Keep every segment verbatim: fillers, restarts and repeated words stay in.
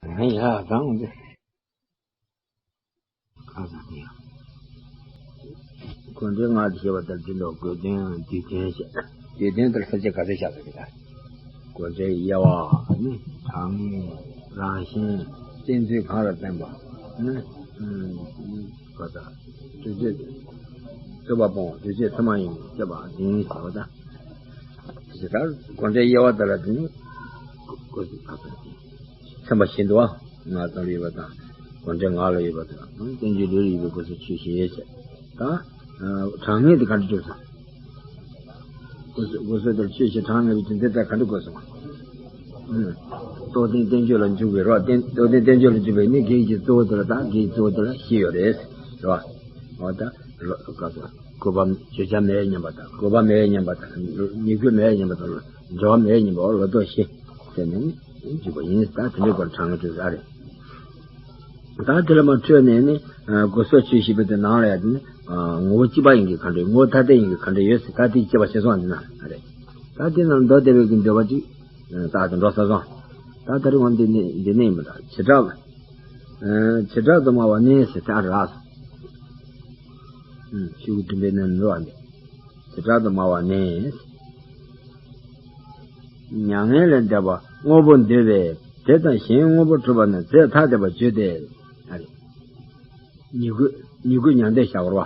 ཡ་དང་འདི། ཁ་སང་དེ་ཡང་། གོ་འདྲའི་ངག་ཅེས་པ་ལྟར་འདི་ལ་དགོས་དོན་ཡང་དུས་དོན་བཤད། དུས་དོན་ལྟར་ས་བཅད་ག་ཚོད་བཞག་ཟེར་གི་ད། གོ་འདྲའི་དབྱེ་བ་ནི་གྲངས་ངེས་རང་བཞིན་བསྟན་ཚུལ་གང་ལ་བརྟེན་པ་ནི། གོ་ད་དུས་ཚོད་རྩོད་པ་སྤོང་བ་དུས་ཚོད་ཐུན་མོང་ཡིན་ཞེས་པ་ཡིན་ཟེར་བ་ད། དེ་ལྟར་གོ་འདྲའི་དབྱེ་བ་དེ་ལ་དེ་ནི་གོ་ཚུལ་ཕར་ཕར་ཚན་པ་བཞིན་དུ་བ། ངག་ཙམ་ལ་ཡོད་པ་དང་། གོ་འདྲའི་ངག་ལ་ཡོད་པ་དང་། བསྟན་བཅོས་ལུས་ལ་ཡོད་པའི་གོ་ཚུལ་ཆོས་བཞི་ཡོད་ཅེས། ད་གྲངས་ངེས་དེ་ག་འདྲ་བྱུང་སོང་། གོ་ཚུལ་གོ་ཚུལ་དེར་ཆོས་བཞི་གྲངས་ངེས་པའི་རྒྱུ་མཚན་དེ་ག་འདྲ་གོ་སོང་། རྟོགས་ལྡན་བསྟན་བཅོས་ལ་འཇུག་པའི་རོ། རྟོགས་ལྡན་བསྟན་བཅོས་ལ་འཇུག་པའི་ནི་གེགས་ཀྱི་གཙོ་བོ་དེ་ལ་ད་གེགས་གཙོ་བོ་དེ་ལ་བཞི་ཡོད་རེད། རེད་བ། འོ་ད་ལོ་ག་ཚོད་དགོས་པ་བརྗོད་བྱ་མེད་སྙམ་པ་དང་། དགོས་པ་མེད་སྙམ་པ་དང་། ཉིད་དགོས་མེད་སྙམ་པ་དང་། འབྲེལ་བ་མེད་སྙམ་པ། འོ་ལོ་ཏོག་བཞི་ཟེར་ནས་ནི་འཇུག་པ་ཡིན། ད་དེ་འདྲའི་སྐོར་གྲངས་ངེས་གྲུབ་ས་རེད། ད་དེ་ལ་མ་འཕྲོས་ནས་ནི་གོ་སོགས་ཆོས་བཞི་པོ་དེ་ནང་ལ་ཡང་དེ་ནི་ངོ་བོ་གཅིག་པ་ཡིན་གྱི་ག་འདྲ་ཡོད། ངོ་བོ་ཐ་དད་ཡིན་གྱི་ག་འདྲ་ཡོད་ཟེར། ད་དེ་དཔྱད་པ་བྱེད་སོང་། འདི་ན་རེད། ད་དེ་ནང་མདོ་སྡེ་པའི་གི་འདོད་པ་ཅིག་ད་དེ་འགྲོ་ས་སོང་། ད་ད་རིང་འོ་འདི་ནི་འདི་ནི་ཡིན་པ་ད། བྱེ་བྲག་བྱེ་བྲག་ཏུ་སྨྲ་བ་ནི་ཟེར་ད་རག་སོང་། ཤོག་གུ་བདུན་པའི་ནང་འགྲོ་བ་འདི། བྱེ་བྲག་ཏུ་སྨྲ་བ་ནི། མྱ་ངན་ལས་འདས་པ་དངོས་པོ་འདོད་པས་དེ་དང་གཞན་དངོས་པོ་གྲུབ་པ་རྣམས་རྫས་ཐ་དད་པར་བརྗོད་དེ། ཨ་རེ། ཉིད་དགོས་ཉིད་དགོས་མྱང་འདས་བཞག་པ་རེད་བ།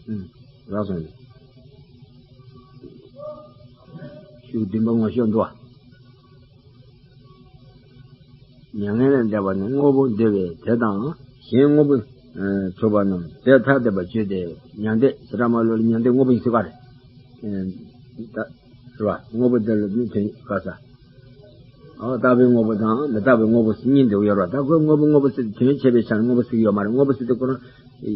ཨུམ། རག་སོང་ནས། ཤོག་བདུན་པ་ངོ་ཤོག་འདུག་བ། མྱ་ངན་ལས་འདས་པ་ནི་དངོས་པོ་འདོད་པས་དེ་དང་གཞན་དངོས་པོ་གྲུབ་པ་རྣམས་རྫས་ཐ་དད་པར་བརྗོད་དེ། མྱང་འདས་བྱེ་བྲག་སྨྲ་བ་ལ་མྱང་འདས་དངོས་པོ་ཡིན་ཟེར་བ་རེད། ད་རེད་བ། དངོས་པོ་དེ་ལ་ནི་དོན་ག་ས། ཨོ་རྟག་པའི་དངོས་པོ་དང་མི་རྟག་པའི་དངོས་པོ་གཉིས་འདུག་ཡོད་རེད་བ། ད་ཁོས་དངོས་པོ་དངོས་པོ་ཟེར་དེ་དོན་བྱེད་པའི་ཆ་ནས་དངོས་པོ་ཟེར་གྱི་ཡོད་མ་རེད། དངོས་པོ་ཟེར་དུས་ཁོ་རང་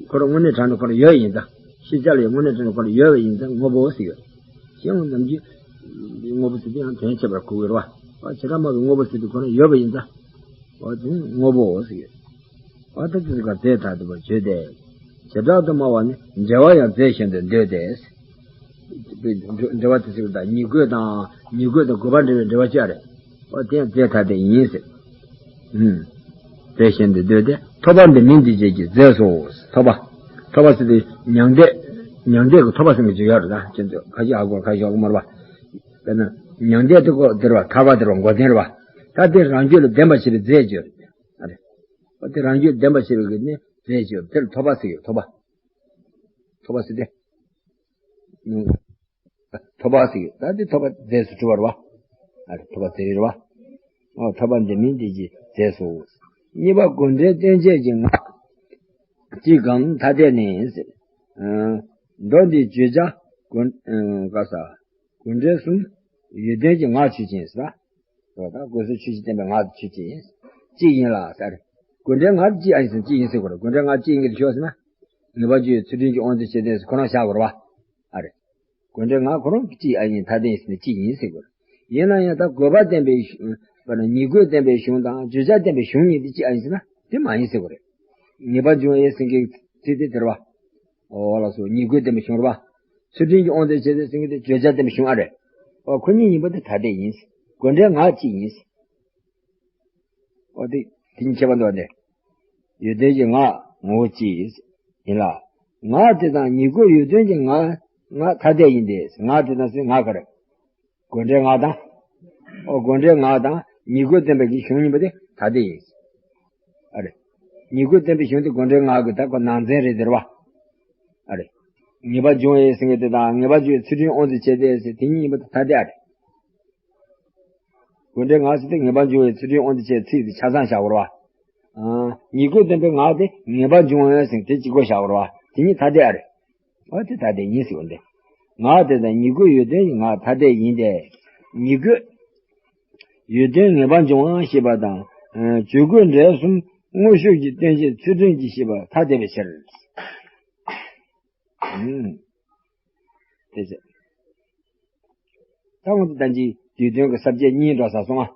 ཁོ་རང་དངོས་གནས་དྲང་གནས་ཁོ་རང་ཡོད་ཡིན་ཙང་། ཤེས་བྱ་ལ་ཡང་དངོས་གནས་དྲང་གནས་ཁོ་རང་ཡོད་པ་ཡིན་ཙང་དངོས་པོ་ཟེར་གྱི་ཡོད། གཞན་ནམ་རྒྱུན་དངོས་པོ་ཟེར་དུས་ཡང་དོན་བྱེད་པར་གོ་གི་རེད་བ། ཨོ་བྱེ་བྲག་སྨྲ་བའི་དངོས་པོ་ཟེར་དུས་ཁོ་རང་ཡོད་པ་ཡིན་ཙང་། ཨོ་དེ་ནི་དངོས་པོ་ཟེར་གྱི་ཡོད། ཨ་ད་དེ་ཚོ་ག་རྫས་ཐ་དད་པར་བརྗོད་དེ། བྱེ་བྲག་ཏུ་སྨྲ་བ་ནི་འབྲེལ་བ་ཡང་རྫས་གཞན་དུ་འདོད་དེ། འབྲེལ་བ་དེ་ཚོ་དང་ཉིད་དགོས་དང་ཉིད་དགོས་དང་དགོས་པ་འབྲེལ་བའི་འབྲེལ་བ་ཅི་ཡང་རེད། ཨོ་དེ་ཡང་རྫས་ཐ་དད་ཡིན་ཟེར། ཨུམ། རྫས་གཞན་དུ་འདོད་དེ། ཐོབ་པ་འདི་མིན་འདུས་བྱས་ཀྱི་རྫས་སོ། ཐོབ་པ། ཐོབ་པ་ཟེར་དུས་མྱང་འདས། མྱང་འདས་ཀྱི་ཐོབ་པ་ཟེར་མཁན་ཅིག་ཡོད་རེད་ད། ཁྱེད་ཚོ་ཁ་ཤས་ཧ་གོ་ཁ་ཤས་ཧ་གོ་མ་རེད་བ། དཔེར་ན་མྱང་འདས་དེ་ཀོ་དེ་རེད་བ། ཐར་པ་དེ་རེད་བ། མགོ་རྟིང་རེད་བ། ད་དེ་རང་རྒྱུད་ལ་ལྡན་པ་ཞིག་ལ་རྫས་བརྗོད་རེད། ཨ་རེ། ཨོ་དེ་རང་རྒྱུད་ལྡན་པ་ཞེས་པའི་གི་ནི་རྫས་ཀྱི་དེར་ཐོབ་པ་ཟེར་གྱི་ཡོད། ཐོབ་པ། ཐོབ་པ་ཟེར་ཏེ། ཐོབ་པ་ཟེར་གྱི་ཡོད། ད་དེ་ཐོབ་པ་རྫས་སུ་གྲུབ་པ་རེད་བ། ཨ་རེ་ཐོབ་པ་ཟེར་རེད་བ། ཨོ་ཐོབ་པ་འདི་མིན་འདུས་བྱས་རྫས་སོ། གཉིས་པ་དགོས་འབྲེལ་བསྟན་བྱེད་ཀྱི་ངག་གཅིག་གམ་ཐ་དད་ནི་ཟེར། མདོ་འདིའི་བརྗོད་བྱ་དགོས་ག་ས། དགོས་འབྲེལ་གསུམ་ཡོད་དོན་གྱི་ངག་ཆོས་ཅན་ཟེར། ད་དགོས་གསུམ་ཆོས་ཅན་བསྟན་པའི་ངག་ཆོས་ཅན། གཅིག་ཡིན་ལ་ཟེར། དགོས་འབྲེལ་ངག་གཅིག་ཨ་ཡིན་ཟེར་ན་གཅིག་ཡིན་ཟེར་དགོས་རེད། དགོས་འབྲེལ་ངག་གཅིག་ཡིན་གྱི་ཤོག་ཟེར་ན། ངེས་པར་འབྱུང་བའི་ཚུལ་ཁྲིམས་ཀྱི་དབང་དུ་བྱས་ཏེ་ཁོ་རང་བཞག་དགོས་རེད་བ། ཨ་རེད། དགོས་འབྲེལ་ངག་ཁོ་རང་གཅིག་ཨ་ཡིན་ཐ་དད་ཡིན་ཟེར་ན་གཅིག་ཡིན་ཟེར་དགོས་རེད། ཡིན་ན་ཡང་ད་དགོས་པ་བསྟན་པའི་གཞུང་། ཉིད་དགོས་བསྟན་པའི་གཞུང་དང་བརྗོད་བྱ་བསྟན་པའི་གཞུང་གཉིས་དེ་གཅིག་ཨ་ཡིན་ཟེར་ན་དེ་མ་ཡིན་ཟེར་དགོས་རེད། ངེས་པར་འབྱུང་བའི་ཟེར་མཁན་ཚིག་དེ་དེ་རེད་བ། འོ་ལགས་སོ། ཉིད་དགོས་བསྟན་པའི་གཞུང་རེད་བ། ཚུལ་ཁྲིམས་ཀྱི་དབང་དུ་བྱས་ཏེ་ཟེར་མཁན་དེ་བརྗོད་བྱ་བསྟན་པའི་གཞུང་ཨ་རེད། འོ་ཁོ་གཉིས་ཡིན་པ་དེ་ཐ་དད་ཡིན། དགོས་འབྲེལ་ངག་གཅིག་ཡིན། འོ་དེ་དེ་གཉིས་ཁྱད་པར་འདུག་བ་འདི། ཡོད་དོན་གྱི་ངག་ངོ་བོ་གཅིག་ཡིན་ལ། ངག་དེ་དང་ཉིད་དགོས་ཡོད་དོན་གྱི་ངག་ངག་ཐ་དད་ཡིན་ཏེ། ངག་དེ་དང་ཟེར་ངག་ག་རེ། དགོས་འབྲེལ་ངག་དང་། ཨོ་དགོས་འབྲེལ་ངག་དང་ཉིད་དགོས་བསྟན་པའི་གི་གཞུང་ཡིན་པ་དེ་ཐ་དད་ཡིན། ཨ་རེ། ཉིད་དགོས་བསྟན་པའི་གཞུང་དེ་དགོས་འབྲེལ་ངག་གི་ད་ཁོ་ནང་ཚན་རེད་དེ་རེད་བ། ཨ་རེ། ངེས་པར་འབྱུང་བའི་ཟེར་མཁན་དེ་དང་ངེས་པར་འབྱུང་བའི་ཚུལ་ཁྲིམས་དབང་དུ་བྱས་ཏེ་ཟེར་དེ་གཉིས་ཡིན་པ་དེ་ཐ་དད་ཨ་རེ། དགོས་འབྲེལ་ངག་ཟེར་དེ་ངེས་པར་འབྱུང་བའི་ཚུལ་ཁྲིམས་དབང་དུ་བྱས་ཚིག་དེ་ཆ་ཚང་བཞག་དགོས་རེད་བ། ཉིད་དགོས་བསྟན་པའི་ངག་དེ་ངེས་པར་འབྱུང་བའི་ཟེར་དེ་གཅིག་པོ་བཞག་དགོས་རེད་བ། དེ་གཉིས་ཐ་དད་ཨ་རེད། འོ་དེ་ཐ་དད་ཡིན་ཟེར་བ་འདི། ངག་དེ་དང་ཉིད་དགོས་ཡོད་དོན་གྱི་ངག་ཐ་དད་ཡིན་ཏེ། ཉིད་དགོས་ཡོད་དོན་ངེས་པར་འབྱུང་བ་ཞེས་པ་དང་། བརྗོད་དགོས་འབྲེལ་གསུམ་དངོས་ཤུགས་ཀྱི་བསྟན་བྱའི་ཚུལ་ཁྲིམས་ཀྱིས་ཤེས་པ་ཐ་དད་པའི་ཕྱིར། དེ་བྱས། ད་འོ་དེ་ལྟར་གྱི་དུས་སྟོན་གྱི་ས་བཅད་གཉིས་འགྲོ་ས་སོང་ང་།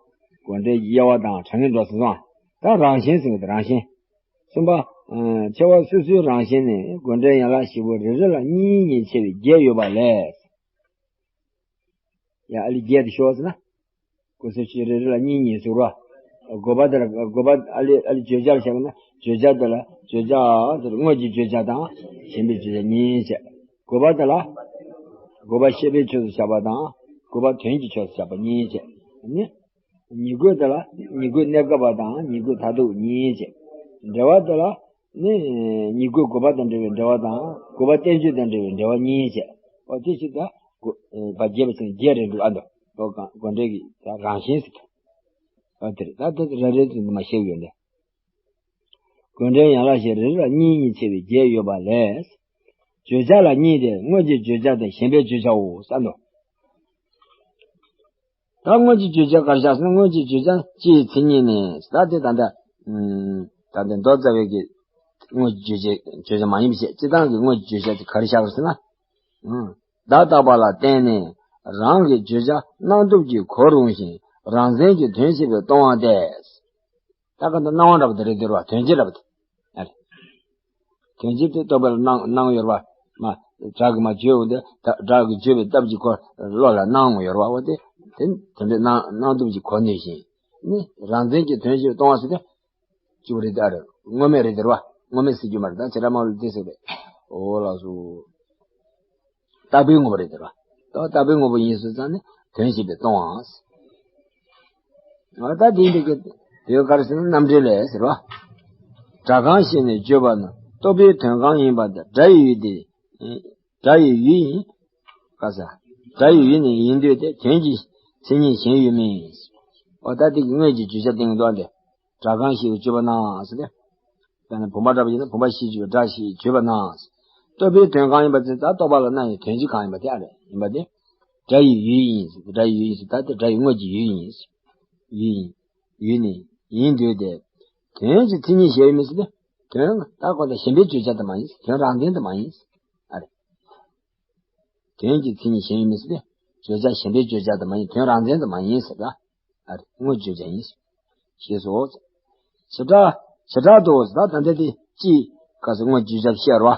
དགོས་འབྲེལ་གྱི་དབྱེ་བ་དང་གྲངས་ངེས་འགྲོ་ས་སོང་ང་། ད་རང་བཞིན་ཟེར་གྱི་འདུག་རང་བཞིན། གསུམ་པ། ཨ། ཕྱེ་བ་སོ་སོའི་རང་བཞིན་ནི་དགོས་འབྲེལ་ཡན་ལག་བཞི་པོ་རེ་རེ་ལ་གཉིས་གཉིས་ཕྱེ་བའི་བརྒྱད་ཡོད་པ་ལས། ཡ་ཨ་ལི་བརྒྱད་དུ་ཤོག་ཟེར་ན། སྐུ་གསུམ་ཞིག་རེ་རེ་ལ་གཉིས་གཉིས་ཟེར་རོ། དགོས་པ་དེ་ལ་དགོས་པ་ཨ་ལི་ཨ་ལི་བརྗོད་བྱ་ལ་བཞག་ན་བརྗོད་བྱ་དེ་ལ་བརྗོད་བྱ་དེ་དངོས་ཀྱི་བརྗོད་བྱ་དང་ཞེན་པའི་བརྗོད་བྱ་གཉིས་བྱས། དགོས་པ་དེ་ལ་དགོས་པ་ཤེས་པའི་ཆོས་སུ་བཞག་པ་དང་དགོས་པ་དོན་གྱི་ཆོས་སུ་བཞག་པ་གཉིས་བྱས་ནི། ཉིད་དགོས་དེ་ལ་ཉིད་དགོས་གནས་སྐབས་པ་དང་ཉིད་དགོས་མཐར་ཐུག་གཉིས་བྱས། འབྲེལ་བ་དེ་ལ་ནི་ཉིད་དགོས་དགོས་པ་དང་འབྲེལ་བའི་འབྲེལ་བ་དང་དགོས་པ་བསྟན་བཅོས་དང་འབྲེལ་བའི་འབྲེལ་བ་གཉིས་བྱས། འོ་དེ་ཞིག་ད་དགོས་པ་རྒྱས་པ་ཚུན་བརྒྱད་རེད་འདུག་ཨ་འདུག་དགོས་འབྲེལ་གྱི་ད་རང་བཞིན་ཟེར་ད། ཨ་དེ་རེད། ད་དེ་རེ་རེ་ཚུན་མ་ཤེས་ཡོད་ལེ། དགོས་འབྲེལ་ཡན་ལག་བཞི་རེ་རེ་ལ་གཉིས་གཉིས་ཕྱེ་བའི་བརྒྱད་ཡོད་པ་ལས། བརྗོད་བྱ་ལ་གཉིས་ཏེ་དངོས་ཀྱི་བརྗོད་བྱ་དང་ཞེན་པའི་བརྗོད་བྱའོ་ཟེར་འདུག་ད་དངོས་ཀྱི་བརྗོད་བྱ་ག་རེ་བཞག་ཟེར་ན། དངོས་ཀྱི་བརྗོད་བྱ་སྤྱིའི་མཚན་ཉིད་ནི་ད་དེ་ད་ལྟ་ཨུམ་ད་ལྟ་མདོ་རྩ་བའི་གི་དངོས་ཀྱི་བརྗོད་བྱ་བརྗོད་བྱ་མ་ཡིན་པ་བཤད། སྤྱིར་བཏང་གི་དངོས་ཀྱི་བརྗོད་བྱ་དེ་ག་རེ་བཞག་ཟེར་ན། ཨུམ་བརྡ་བཏགས་པ་ལ་བརྟེན་ནས་རང་གི་བརྗོད་བྱ་སྣང་སྟོབས་ཀྱིས་གོ་རུང་ཞིང་རང་མཚན་གྱི་དོན་ཤེས་པའི་སྟོང་བ་སྟེ། ད་ག་འདི་སྣང་བ་འདྲ་པོ་དེ་རེད་འདུག་ར། དོན་སྤྱི་འདྲ་པོ་དེ། ཨ་རེ། དོན་སྤྱི་དེ་རྟོག་པ་ལ་སྣང་སྣང་ཡོད་རེད་པ། མ་སྒྲ་གིས་མ་བརྗོད་འོང་དེ་ད་སྒྲ་གིས་བརྗོད་པའི་སྟབས་ཀྱིས་ཁོ་བློ་ལ་སྣང་ཡོད་རེད་པ། འོ་དེ་དེ་དེ་འདྲའི་སྣང་སྣང་སྟོབས་ཀྱིས་གོ་ནུས་ཤིང་ནི་རང་མཚན་གྱི་དོན་ཤེས་སྟོང་བ་ཟེར་དེ་གཅིག་པ་རེད་ད་རེད། དངོས་མེད་རེད་དེ་རེད་པ། དངོས་མེད་ཟེར་རྒྱུ་མ་རེད། ད་བྱེ་བྲག་སྨྲ་བ་ལ་དེ་ཟེར་རེད། འོ་ལགས་སོ། རྟག་པའི་དངོས་པོ་རེད་དེ་ར། ད་རྟག་པའི་དངོས་པོ་ཡིན་སོང་ཙང་ནི་དོན་ཤེས་པའི་སྟོང་བ། ད་དེ་འདི་གི་དེ་ག་རེ་ཟེར་ན་རྣམ་འགྲེལ་ལས་ཟེར་བ། སྒྲ་གང་ཞེས་ནས་བརྗོད་པ་ན་རྟོག་པའི་དོན་གང་ཡིན་པ་དང་སྒྲ་ཡི་ཡུལ་དེ། སྒྲ་ཡི་ཡུལ་ཡིན། ག་ས། སྒྲ་ཡི་ཡུལ་ནི་ཡིན་འདོད་དེ་དོན་གྱི་མཚན་ཉིད་གཞན་ཡོད་མིན། འོ་ད་དེ་གི་དངོས་ཀྱི་བརྗོད་བྱ་སྟེང་དུ་འདི། སྒྲ་གང་ཞེས་བརྗོད་པ་ན་ཟེར་ཏེ། དཔེར་ན་བུམ་པ་འདྲ་པོ་ཡིན་ན་བུམ་པ་ཞེས་བརྗོད་པའི་སྒྲ་ཞེས་བརྗོད་པ་ན། རྟོག་པའི་དོན་གང་ཡིན་པ་དེ་ད་རྟོག་པ་ལ་སྣང་བའི་དོན་སྤྱི་གང་ཡིན་པ་དེ་ཨ་རེ་ཡིན་པ་དེ། སྒྲ་ཡི་ཡུལ་ཡིན་ཟེར་ཏེ། སྒྲ་ཡི་ཡུལ་ཡིན་ཟེར་ད་དེ་སྒྲ་ཡི་དངོས་ཀྱི་ཡུལ་ཡིན། ཡུལ་ཡིན། ཡུལ་ནི་ཡིན་འདོད་དེ། དོན་གྱི་མཚན་ཉིད་གཞན་ཡོད་མིན་ཟེར་ཏེ། དོན་ད་ཁོ་ད་ཞེན་པའི་བརྗོད་བྱ་དེ་མ་ཡིན། དོན་རང་མཚན་དེ་མ་ཡིན། ཨ་རེ། དོན་གྱི་མཚན་ཉིད་གཞན་ཡོད་མིན་ཟེར་ཏེ། བརྗོད་བྱ་ཞེན་པའི་བརྗོད་བྱ་དེ་མ་ཡིན། དོན་རང་མཚན་དེ་མ་ཡིན་ཟེར་ད། ཨ་རེ། དངོས་བརྗོད་བྱ་ཡིན། ཞེས་སོ། བྱེ་བྲག་བྱེ་བྲག་ཏུ་ཟེར་ད་ད་ལྟ་དེ་སྤྱིའི་སྐབས་སུ་དངོས་བརྗོད་བྱ་བཤད་རོ།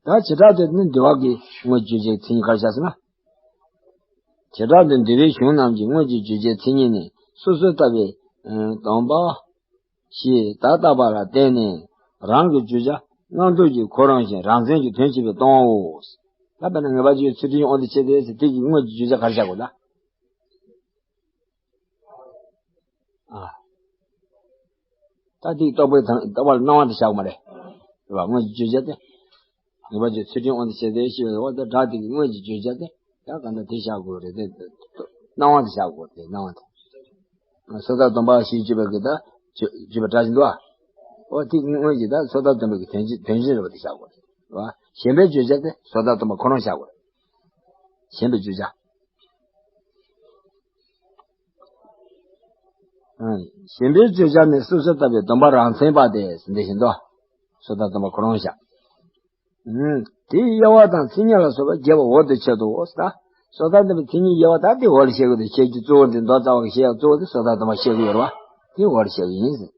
ད་བྱེ་བྲག་ཏུ་ནི་འདུལ་བ་གི་དངོས་བརྗོད་བྱའི་མཚན་ཉིད་ག་རེ་བཞག་ཟེར་ན། བྱེ་བྲག་ཏུ་འདུལ་བའི་གཞུང་རྣམས་ཀྱི་དངོས་ཀྱི་བརྗོད་བྱའི་མཚན་ཉིད་ནི་སོ་སོར་བརྟགས་པའི་སྟོང་པ་ཞེས་བརྡ་བཏགས་པ་ལ་བརྟེན་ནས་རང་གི་བརྗོད་བྱ་སྣང་སྟོབས་ཀྱིས་གོ་རུང་ཞིང་རང་མཚན་གྱི་དོན་སྐྱེད་པའི་སྟོང་པའོ། ད་དཔེར་ན་ངེས་པར་འབྱུང་བའི་ཚུལ་ཁྲིམས་དབང་དུ་བྱས་ཏེ་ཟེར་དེ་གི་དངོས་ཀྱི་བརྗོད་བྱ་ག་རེ་བཞག་དགོས་ད། ཨ། ད་དེའི་རྟོག་པའི་དང་རྟོག་པ་ལ་སྣང་བ་དེ་བཞག་དགོས་མ་རེད། རེད་བ། དངོས་ཀྱི་བརྗོད་བྱ་དེ། ངེས་པར་འབྱུང་བའི་ཚུལ་ཁྲིམས་དབང་དུ་བྱས་ཏེ་ཞེས་པའི་འོ་ད་སྒྲ་དེ་གི་དངོས་ཀྱི་བརྗོད་བྱ་དེ་ད་གང་ལྟར་དེ་བཞག་དགོས་རེད་དེ། སྣང་བ་དེ་བཞག་དགོས་རེད་དེ། སྣང་བ་དེ། སོ་ཐར་སྡོམ་པ་ཞེས་བརྗོད་པའི་གི་ད་བརྗོད་པའི་སྒྲ་ཞིག་འདུག་ཨ། འོ་དེ་གི་དངོས་ཀྱི་ད་སོ་ཐར་སྡོམ་པའི་གི་དོན་སྤྱི་དོན་སྤྱི་རེད་བ། དེ་བཞག་དགོས་རེད་བ། ཞེན་པའི་བརྗོད་བྱ་དེ་སོ་ཐར་སྡོམ་པ་ཁོ་རང་བཞག་དགོས་རེད། ཞེན་པའི་བརྗོད་བྱ། ཞེན་པའི་བརྗོད་བྱ་ནི་སོ་སོར་བརྟགས་པའི་སྡོམ་པ་རང་མཚན་པ་སྟེ་འདི་བཞིན་དུ། སོ་ཐར་སྡོམ་པ་ཁོ་རང་བཞག་དེའི་དབྱེ་བ་དང་མཚན་ཉིད་ལ་སོགས་པ་རྒྱས་པ་འོག་ཏུ་འཆད་དོ། ད་སོ་ཐར་སྡོམ་པའི་མཚན་ཉིད་དབྱེ་བ་ད་དེ་འོག་ལ་བཤད་ཀྱི་འདུག་བཤད་རྒྱུ་གཙོ་བོ་འདི་མདོ་རྩ་བ་གི་བཤད་ཡག་གཙོ་བོ་དེ་སོ་ཐར་སྡོམ་པ་བཤད་ཀྱི་ཡོད་རེད་བ། དེ་འོག་ལ་བཤད་ཀྱི་ཡིན་ཟེར།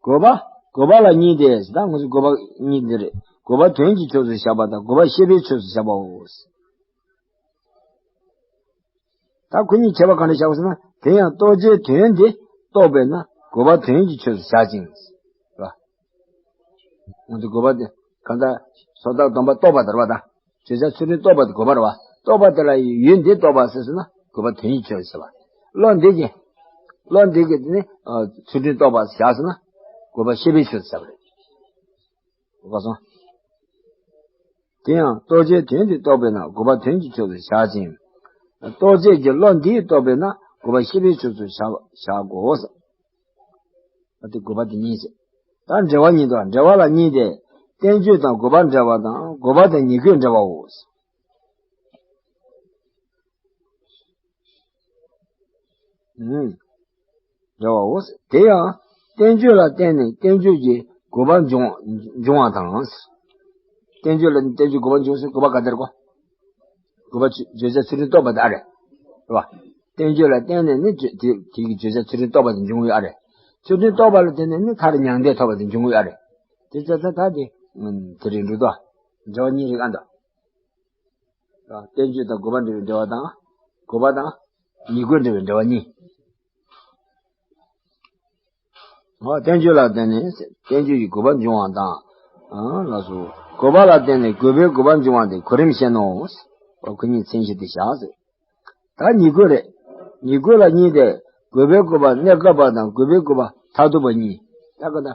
དགོས་པ། དགོས་པ་ལ་གཉིས་ཏེ་ཟེར། ད་ང་ཚོ་དགོས་པ་གཉིས་འདི་རེད། དགོས་པ་དོན་གྱི་ཆོས་སུ་བཞག་པ་དང་དགོས་པ་ཤེས་པའི་ཆོས་སུ་བཞག་པའོ། ད་ཁོ་གཉིས་ཁྱད་པར་གང་འདྲ་བཞག་པ་ཟེར་ན། དེ་ཡང་རྟོགས་བྱའི་དོན་དེ་རྟོགས་པས་ན་དགོས་པ་དོན་གྱི་ཆོས་སུ་བཞག་ཅིང་། རེད་བ། འོ་དེ་དགོས་པ་དེ་གང་ལྟར་སོ་ཐར་སྡོམ་པ་རྟོགས་པ་དེ་རེད་བ། ད་བརྗོད་བྱ་ཚུལ་ཁྲིམས་རྟོགས་པ་དེ་དགོས་པ་རེད་བ། རྟོགས་པ་དེ་ལ་ཡུལ་འདི་རྟོགས་པ་ཟེར་ཟེར་ན་དགོས་པ་དོན་གྱི་ཆོས་སུ་བྱ་བ། བློ་འདི་གི། བློ་འདི་གི་དེ་ནི་ཚུལ་ཁྲིམས་རྟོགས་པ་བཞག་ཟེར་ན་དགོས་པ་ཤེས་པའི་ཆོས་སུ་བྱ་བ་རེད། གོ་སོང་། དེ་ཡང་རྟོགས་བྱའི་དོན་དེ་རྟོགས་པས་ན་དགོས་པ་དོན་གྱི་ཆོས་སུ་བཞག་ཅིང་། རྟོགས་བྱེད་ཀྱི་བློ་འདིས་རྟོགས་པས་ན་དགོས་པ་ཤེས་པའི་ཆོས་སུ་བཞག་བཞག་གོ། ད་དེ་དགོས་པ་དེ་གཉིས་ཟེར། ད་འབྲེལ་བ་གཉིས་འདུག་འབྲེལ་བ་ལ་གཉིས་ཏེ། བསྟན་བཅོས་དང་དགོས་པ་འབྲེལ་བ་དང་དགོས་པ་དང་ཉིད་དགོས་འབྲེལ་བའོ། ཨུམ། འབྲེལ་བའོ། དེ་ཡང་བསྟན་བཅོས་ལ་བརྟེན་ནས་བསྟན་བཅོས་ཀྱི་དགོས་པ་འབྱུང་འབྱུང་བ་དང་། བསྟན་བཅོས་ལ་བསྟན་བཅོས་དགོས་པ་འབྱུང་ཟེར་དགོས་པ་ག་དེར་གོ། དགོས་པ་བརྗོད་བྱ་ཚུལ་ཁྲིམས་རྟོགས་པ་དེ་ཨ་རེད། རེད་བ། བསྟན་བཅོས་ལ་བརྟེན་ནས་ནི་བརྗོད་དེ་དེ་གི་བརྗོད་བྱ་ཚུལ་ཁྲིམས་རྟོགས་པ་དེ་འབྱུང་གི་ཡོད་ཨ་རེད། ཚུལ་ཁྲིམས་རྟོགས་པ་ལ་བརྟེན་ནས་ནི་མཐར་མྱང་འདས་ཐོབ་པ་དེ་འབྱུང་གི་ཡོད་ཨ་རེད། དེ་ཚ་ཚ་ད་དེ་དེ་རིང་འགྲོ་དོ། འབྲེལ་བ་གཉིས་རིགས་ཨ་འདུག་བསྟན་བཅོས་དང་དགོས་པ་འབྲེལ་བའི་འབྲེལ་བ་དང་། དགོས་པ་དང་ཉིད་དགོས་འབྲེལ་བའི་འབྲེལ་བ་གཉིས། འོ་བསྟན་བཅོས་ལ་བརྟེན་ནས་བསྟན་བཅོས་ཀྱི་དགོས་པ་འབྱུང་བ་དང་། ཨ་ལགས་སོ། དགོས་པ་ལ་བརྟེན་ནས་དགོས་པའི་དགོས་པ་འབྱུང་བ་དེ་གོ་རིམ་བཤད་ནོ། འོ་ཁོ་གཉིས་མཚན་གཞི་དེ་བཞག་ཟེར། ད་ཉིད་དགོས་རེད། ཉིད་དགོས་ལ་གཉིས་ཏེ། དགོས་པའི་དགོས་པ་གནས་སྐབས་པ་དང་དགོས་པའི་དགོས་པ་མཐར་ཐུག་པ་གཉིས། ད་ག་ད་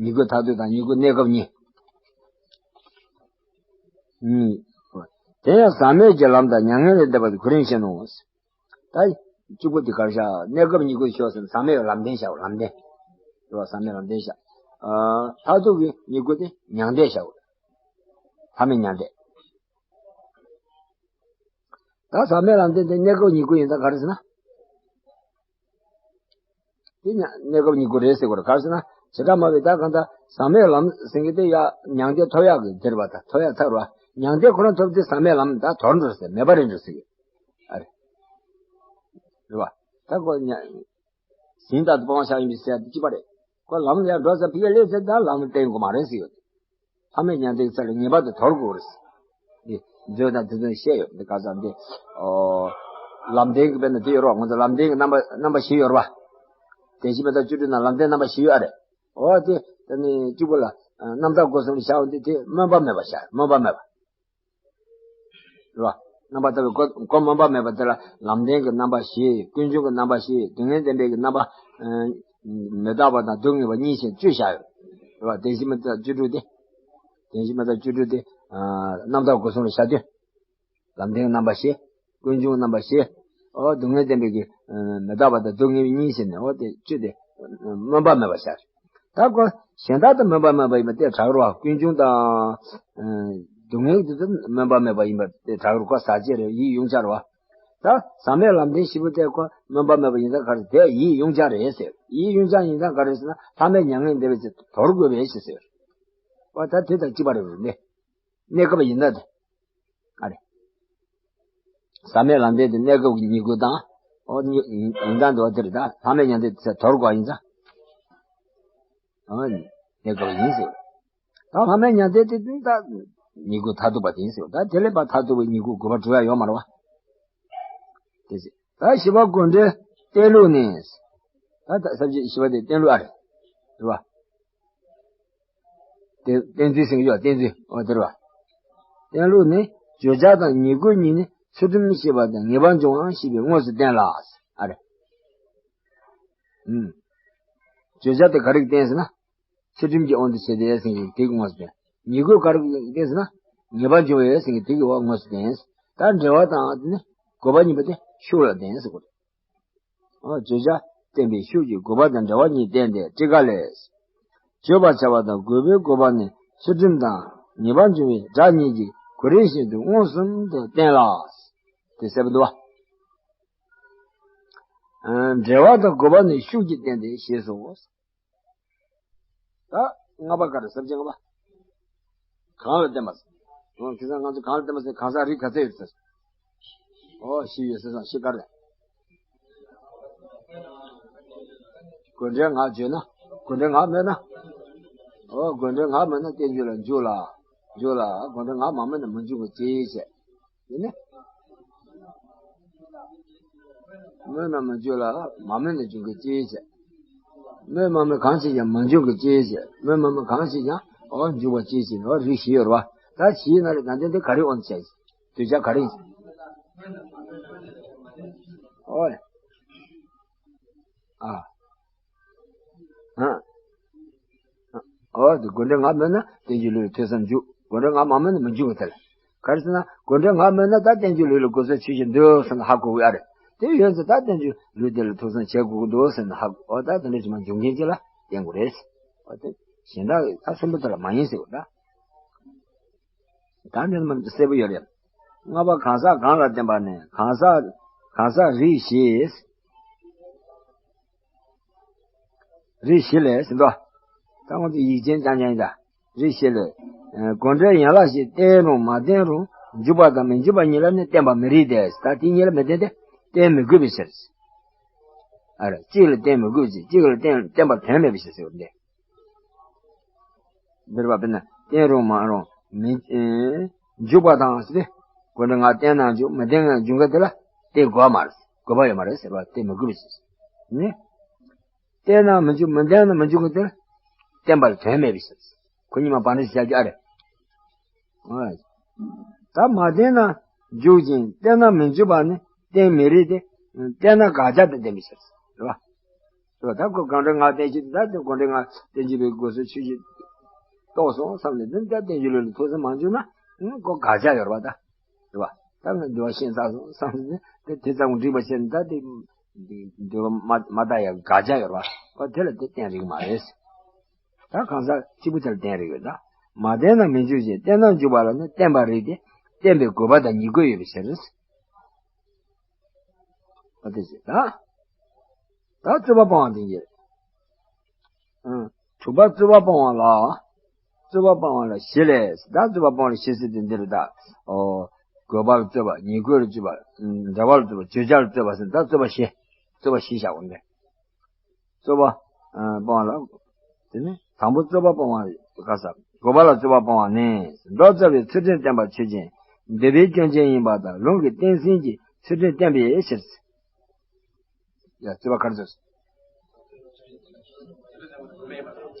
ཉིད་དགོས་མཐར་ཐུག་དང་ཉིད་དགོས་གནས་སྐབས་གཉིས། གཉིས། དེ་ཡང་ཟག་མེད་ཀྱི་ལམ་དང་མྱ་ངན་ལས་འདས་པ་དེ་གོ་རིམ་བཤད་ནོ། ད་གཅིག་པོ་དེ་གར་བཞག་གནས་སྐབས་ཉིད་དགོས་ཤོག་ཟེར་ན་ཟག་མེད་ལམ་བདེན་བཞག་ལམ་བདེན། རེད་བ། ཟག་མེད་ལམ་བདེན་བཞག་ཨ་མཐར་ཐུག་གི་ཉིད་དགོས་དེ་མྱང་འདས་བཞག་ཐ་མའི་མྱང་འདས། ད་ཟག་མེད་ལམ་བདེན་དེ་གནས་སྐབས་ཉིད་དགོས་ཡིན་ད་ག་རེ་ཟེར་ན། དེ་ཉ་གནས་སྐབས་ཉིད་དགོས་རེད་ཟེར་དགོས་རེད། ག་རེ་ཟེར་ན་བྱེ་བྲག་སྨྲ་བས་ད་གང་ལྟར་ཟག་མེད་ལམ་ཟེར་གི་དེ་ཡ་མྱང་འདས་ཐོབ་ཡག་གི་དེ་རེད་བ། ད་ཐོབ་ཡག་ཐབས་རེད་བ། མྱང་འདས་ཁོ་རང་ཐོབ་དུས་ཟག་མེད་ལམ་ད་དོར་འགྲོ་ཟེར་མེད་པ་རེད་འགྲོ་ཟེར་གི་ཨ་རེད། རེད་བ། ད་ཁོ་ཉ་ཟིན་ལྟར་དུ་སྤང་བྱ་ཡིན་པའི་ཟེར་ཡ་དེ་གཅིག་པ་རེད། ཁོ་ལམ་ལ་ཡར་འགྲོ་ཟེར་ཕི་ཡ་ལེ་ཟེར་ད་ལམ་བསྟན་དགོས་མ་རེད་ཟེར་ཡོད། ཐ་མའི་མྱང་འདས་ཀྱི་ཚེ་ལ་ངེས་པར་དུ་དོར་དགོས་རེད། འདི་མཛོད་དང་དེ་ཚོ་བཤད་ཡོད། འདི་ག་ཚང་འདི་ཨོ་ལམ་བདེན་གྱི་དཔེར་ན་འདི་ཡོད་རོགས། ང་ཚོ་ལམ་བདེན་གྱི་རྣམ་པ་རྣམ་པ་བཞི་ཡོད་རོགས། བདེན་བཞི་མི་རྟག་བཅུ་དྲུག་ན་ལམ་བདེན་རྣམ་པ་བཞི་ཡོད་ཨ་རེད། ཨོ་དེ་ད་ནི་གཅིག་པོ་ལ་རྣམ་དག་སྒོ་གསུམ་ལ་བཞག་འདི་དེ་སྨོན་པ་མེད་པ་བཞག་སྨོན་པ་མེད་པ། རེད་བ། རྣམ་པར་དག་པའི་སྒོ་སྒོ་སྨོན་པ་མེད་པ་དེ་ལ་ལམ་བདེན་གྱི་རྣམ་པ་བཞི། ཀུན་འབྱུང་གི་རྣམ་པ་བཞི། སྡུག་བསྔལ་བདེན་པའི་གི་རྣམ་པ། ཨ་མི་རྟག་པ་དང་སྡུག་བསྔལ་བ་གཉིས་བཞིན་བཅུ་བཞག་ཡོད། རེད་བ། བདེན་བཞི་མི་རྟག་བཅུ་དྲུག་སྟེ། བདེན་བཞི་མི་རྟག་བཅུ་དྲུག་སྟེ། ཨ་རྣམ་དག་སྒོ་གསུམ་ལ་བཞག་དུས། ལམ་བདེན་རྣམ་པ་བཞི། ཀུན་འབྱུང་རྣམ་པ་བཞི། ཨོ་སྡུག་བསྔལ་བདེན་པའི་གི་ཨ་མི་རྟག་པ་དང་སྡུག་བསྔལ་གཉིས་བཞིན་ནས་ཨོ་དེ་བཅུ་དེ་སྨོན་པ་མེད་པ་བཞག་ད་ཁོ་གཞན་དག་ཏུ་སྨོན་པ་མེད་པ་ཡིན་པ་དེ་གྲགས་རོ། ཀུན་འབྱུང་དང་ཨ་སྡུག་བསྔལ་དེ་ཚོ་སྨོན་པ་མེད་པ་ཡིན་པ་དེ་གྲགས་རོ། ཁོ་ཟག་བཅས་རེད། ཡིད་དབྱུང་བྱ་རོ། ད་ཟག་མེད་ལམ་བདེན་བཞི་པོ་དེ་ཁོ་སྨོན་པ་མེད་པ་ཡིན་ཙང་ག་རེ་དེ་ཡིད་དབྱུང་བྱ་རེད་ཟེར། ཡིད་དབྱུང་བྱ་ཡིན་ཙང་ག་རེ་ཟེར་ན་ཐ་མའི་མྱ་ངན་འདས་པའི་ཚེ་དོར་དགོས་པའི་ཞེས་ཟེར། ཨོ་ད་དེ་དང་གཅིག་པ་རེད་ནི། གནས་སྐབས་ཡིན་ན་དེ། ཨ་རེ། ཟག་མེད་ལམ་བདེན་དེ་གནས་སྐབས་ཀྱི་ཉིད་དགོས་དང་། ཨོ་ཉི་ཡིན་དང་འདུག་དེ་རེད། ད་ཐ་མའི་མྱང་འདས་དེ་དོར་དགོས་ཡིན་ཙང་། ཨོ་གནས་སྐབས་ཡིན་ཟེར། ད་ཐ་མའི་མྱང་འདས་དེ་ད་ཉིད་དགོས་མཐར་ཐུག་པ་དེ་ཡིན་ཟེར། ད་དེ་ལས་པ་མཐར་ཐུག་པའི་ཉིད་དགོས་དགོས་པ་གྲུབ་ཡ་ཡོད་མ་རེད་བ། དེ་ཟེར། ད་བཞི་པ་དགོས་འབྲེལ་བསྟན་ལུགས་ནི། ད་ད་ས་བཅད་བཞི་པ་དེ་བསྟན་ལུགས་ཨ་རེད། རེད་བ། བསྟན་བསྟན་འཛིན་ཟེར་གྱི་ཡོད། བསྟན་འཛིན། འོ་དེ་རེད་བ། བསྟན་ལུགས་ནི་བརྗོད་བྱ་དང་ཉིད་དགོས་གཉིས་ནི་ཚུལ་ཁྲིམས་ཞེས་པ་དང་ངེས་པར་འབྱུང་བ་ཞེས་པའི་དངོས་སུ་བསྟན་ལ། ཨ་རེ། ཨུམ། བརྗོད་བྱ་དེ་ག་རེ་གིས་བསྟན་ཟེར་ན། ཚུལ་ཁྲིམས་ཀྱི་དབང་དུ་བྱས་ཏེ་ཟེར་གྱི་དེ་གིས་དངོས་སུ་བསྟན། ཉིད་དགོས་ག་རེ་གིས་བསྟན་ཟེར་ན། ངེས་པར་འབྱུང་བས་ཟེར་གྱི་དེ་གིས་འོ་དངོས་སུ་བསྟན། ད་འབྲེལ་བ་དང་དེ་ནི་དགོས་པ་གཉིས་པོ་དེ་ཤུགས་ལ་བསྟན་ཟེར་དགོས། ཨོ་བརྗོད་བྱ་བསྟན་པའི་ཤུགས་ཀྱིས་དགོས་པ་དང་འབྲེལ་བ་གཉིས་བསྟན་ཏེ་ཊཱི་ཀ་ལས། བརྗོད་པར་བྱ་བ་དང་དགོས་པའི་དགོས་པ་ནི་ཚུལ་ཁྲིམས་དང་ངེས་པར་འབྱུང་བའི་སྒྲ་གཉིས་ཀྱི་གོ་རིམ་བཞིན་དུ་མངོན་སུམ་དུ་བསྟན་ལ། དེ་གསལ་པོ་འདུག་བ། ཨ་འབྲེལ་བ་དང་དགོས་པ་ནི་ཤུགས་ཀྱིས་བསྟན་ཏེ་ཞེས་སོ། ད་ལྔ་པ་ག་རེ། ས་བཅད་ལྔ་པ། གང་ལ་བརྟེན་པ་ཟེར། ཁ་སང་ང་ཚོ་གང་ལ་བརྟེན་པ་ཟེར། གང་ཟག་རིགས་ག་ཚད་ཡོད་ཟེར། ཨོ་བཞི་ཡོད་ཟེར་སོང་། བཞི་ག་རེ། དགོས་འབྲེལ་ངག་བརྗོད་ན། དགོས་འབྲེལ་ངག་སྨོས་ན། ཨོ་དགོས་འབྲེལ་ངག་སྨོས་ན་བསྟན་བཅོས་ལ་འཇུག་ལ། འཇུག་ལ། དགོས་འབྲེལ་ངག་མ་སྨོས་ན་མི་འཇུག་པ་ཅིའི་ཕྱིར། ཡིན་ན། སྨོས་ན་མི་འཇུག་ལ་མ་སྨོས་ན་འཇུག་གི་ཅིའི་ཕྱིར། སྨོས་མ་སྨོས་གང་བྱས་ཀྱང་མི་འཇུག་གི་ཅིའི་ཕྱིར། སྨོས་མ་སྨོས་གང་བྱས་ཀྱང་འོ་འཇུག་པ་ཅིའི་ཕྱིར། འོ་རིགས་བཞི་ཡོད་རེད་བ། ད་བཞིའི་ནང་ལས་ད་ལྟ་འདི་ག་རེ་འོང་བྱས། གདུལ་བྱ་ག་རེ་ཡིན། འོ། ཨ། ཨ། འོ་དེ་དགོས་འབྲེལ་ངག་སྨོས་ན་བསྟན་བཅོས་ལུགས་ལ་ཐོས་བསམ་འཇུག་དགོས་འབྲེལ་ངག་མ་སྨོས་ན་མི་འཇུག་པ་དེ་ལ། ག་རེ་ཟེར་ན་དགོས་འབྲེལ་ངག་སྨོས་ན་ད་བསྟན་བཅོས་ལུགས་ལ་དགོས་ཟེར་ཆོས་ཅན་འདུག་ཟེར་ན་ཧ་གོ་གི་ཨ་རེད། དེ་ཡོད་ཚེ་ད་བསྟན་བཅོས་ལུགས་དེ་ལ་ཐོས་བསམ་བྱེད་དགོས་ཀྱི་འདུག་ཟེར་ན་ཧ་གོ། འོ་ད་དེ་འདྲ་ཅིག་མ་འཇུག་མཁན་ཅིག་ལ་བསྟན་དགོས་རེད། འོ་དེ་གཞན་དག་ད་གསུམ་པོ་དེ་ལ་མ་ཡིན་ཟེར་བ་ད། ད་འདི་ནི་མ་གསལ་པོ་ཡོད་རེད། ལྔ་པ་གང་ཟག་གང་ལ་བརྟེན་པ་ནི་གང་ཟག་གང་ཟག་རིགས་བཞི། རིགས་བཞི་ལས་ཟེར་འདུག་ད་ང་ཚོ་ཡིག་ཆེན་རྐྱང་རྐྱང་ཡིན་ད། རིགས་བཞི་ལས། ཨ་དགོས་འབྲེལ་ཡན་ལག་བཞི་བརྟེན་རུང་མ་བརྟེན་རུང་འཇུག་པ་དང་མི་འཇུག་པ་གཉིས་ལ་ནི་བརྟེན་པ་མི་རིགས་ཏེ། ད་དེ་གཉིས་ལ་མི་བརྟེན་ཏེ་བརྟེན་མི་དགོས་པའི་ཕྱིར། ཨ་རེ་གཅིག་ལ་བརྟེན་མི་དགོས་ཅིང་གཅིག་ལ་བརྟེན་བརྟེན་པར་དོན་མེད་པའི་ཕྱིར་ཟེར་བ་འདི། འདིར་བ་དཔེར་ན་བརྟེན་རུང་མ་རུང་མི་ཨེ་འཇུག་པ་དང་ཟེར་ཏེ། དགོས་འབྲེལ་ངག་བརྟེན་ན་འཇུག་མི་བརྟེན་ན་འཇུག་ག་དེ་ལ་ བསྟེན་དགོས་པ་མ་རེད། དགོས་པ་ཡོད་མ་རེད་ཟེར་བ་བསྟེན་མི་དགོས་པའི་ཕྱིར། ནི། བསྟེན་ན་མི་འཇུག་མི་བསྟེན་ན་མི་འཇུག་གི་དེ། བསྟེན་པར་དོན་མེད་པའི་ཕྱིར། ཁོ་གཉིས་མ་བར་འདྲ་ཞིག་བྱ་རྒྱུ་ཨ་རེད། ཨོ། ད་མ་བསྟེན་ན་འཇུག་ཅིང་བསྟེན་ན་མི་འཇུག་པ་ནི་བསྟེན་མི་རིགས་ཏེ། བསྟེན་ན་དགག་བྱ་དང་ལྡན་པའི་ཕྱིར། རེད་བ། རེད་བ། ད་ཁོ་གང་འདྲ་ང་བསྟེན་གྱི་ད་དེ་གང་འདྲ་ང་བསྟེན་གྱི་པའི་དགོས་སུ་ཆོས་ཀྱི་རྟོགས་སོང་བསམ་ནས་དེ་ད་བསྟེན་གྱི་ལུགས་ལ་ཐུགས་སེམས་མ་འཇུག་ན་ཁོ་དགག་བྱ་ཡོད་རེད་བ་ད། རེད་བ། ད་ང་འདུལ་བ་ཤེས་ཚར་སོང་བསམ་ནས་དེ་དེ་ཙམ་འགྲིག་པ་བྱས་ནས་ད་དེ་འདུལ་བ་མ་མ་ད་ཡ་དགག་བྱ་ཡོད་རེད་བ། ཁོ་དེ་ལ་དེ་བསྟེན་རིགས་མ་རེད། ད་གང་ཟག་གཅིག་པུ་དེར་བསྟེན་རིགས་ཡོད་ད། མ་བསྟེན་ན་མི་འཇུག་ཅིང་བསྟེན་ན་འཇུག་པ་ལ་ནི་བསྟེན་པ་རིགས་ཏེ། བསྟེན་པའི་དགོས་པ་དང་ཉིང་དགོས་ཡོད་པའི་ཕྱིར། ཨ་དེ་ཟེར་ད། ད་རྩོད་པ་སྤོང་བ་དེ་ཉིད། ཨང་། དྲུག་པ་རྩོད་པ་སྤོང་བ་ལ། རྩོད་པ་སྤོང་བ་ལ་བཞི་ལས། ད་རྩོད་པ་སྤོང་བ་ལ་བཞི་ཟེར་དུས་འདི་རེད་ད། ཨོ། དགོས་པ་ལ་རྩོད་པ། ཉིང་དགོས་ལ་རྩོད་པ། འབྲེལ་བ་ལ་རྩོད་པ། བརྗོད་བྱ་ལ་རྩོད་པ་ཟེར་ད་རྩོད་པ་བཞི། རྩོད་པ་བཞི་བཞག་གོ་འདི། རྩོད་པ། ཨ། སྤོང་བ་ལ། དེ་ནི་དང་པོ་རྩོད་པ་སྤོང་བ་ག་ས། དགོས་པ་ལ་རྩོད་པ་སྤོང་བ་ནི། མདོ་རྩ་བའི་ཚུལ་ཁྲིམས་བསྟེན་པ་ཆོས་ཅན། འདུལ་བའི་སྐྱོན་ཅན་ཡིན་པ་དང་ལུང་གིས་བསྟན་ཟིན་གྱི་ཚུལ་ཁྲིམས་བསྟེན་པའི་ཕྱིར། ཡ་རྩོད་པ་ག་རེ་རྩོད།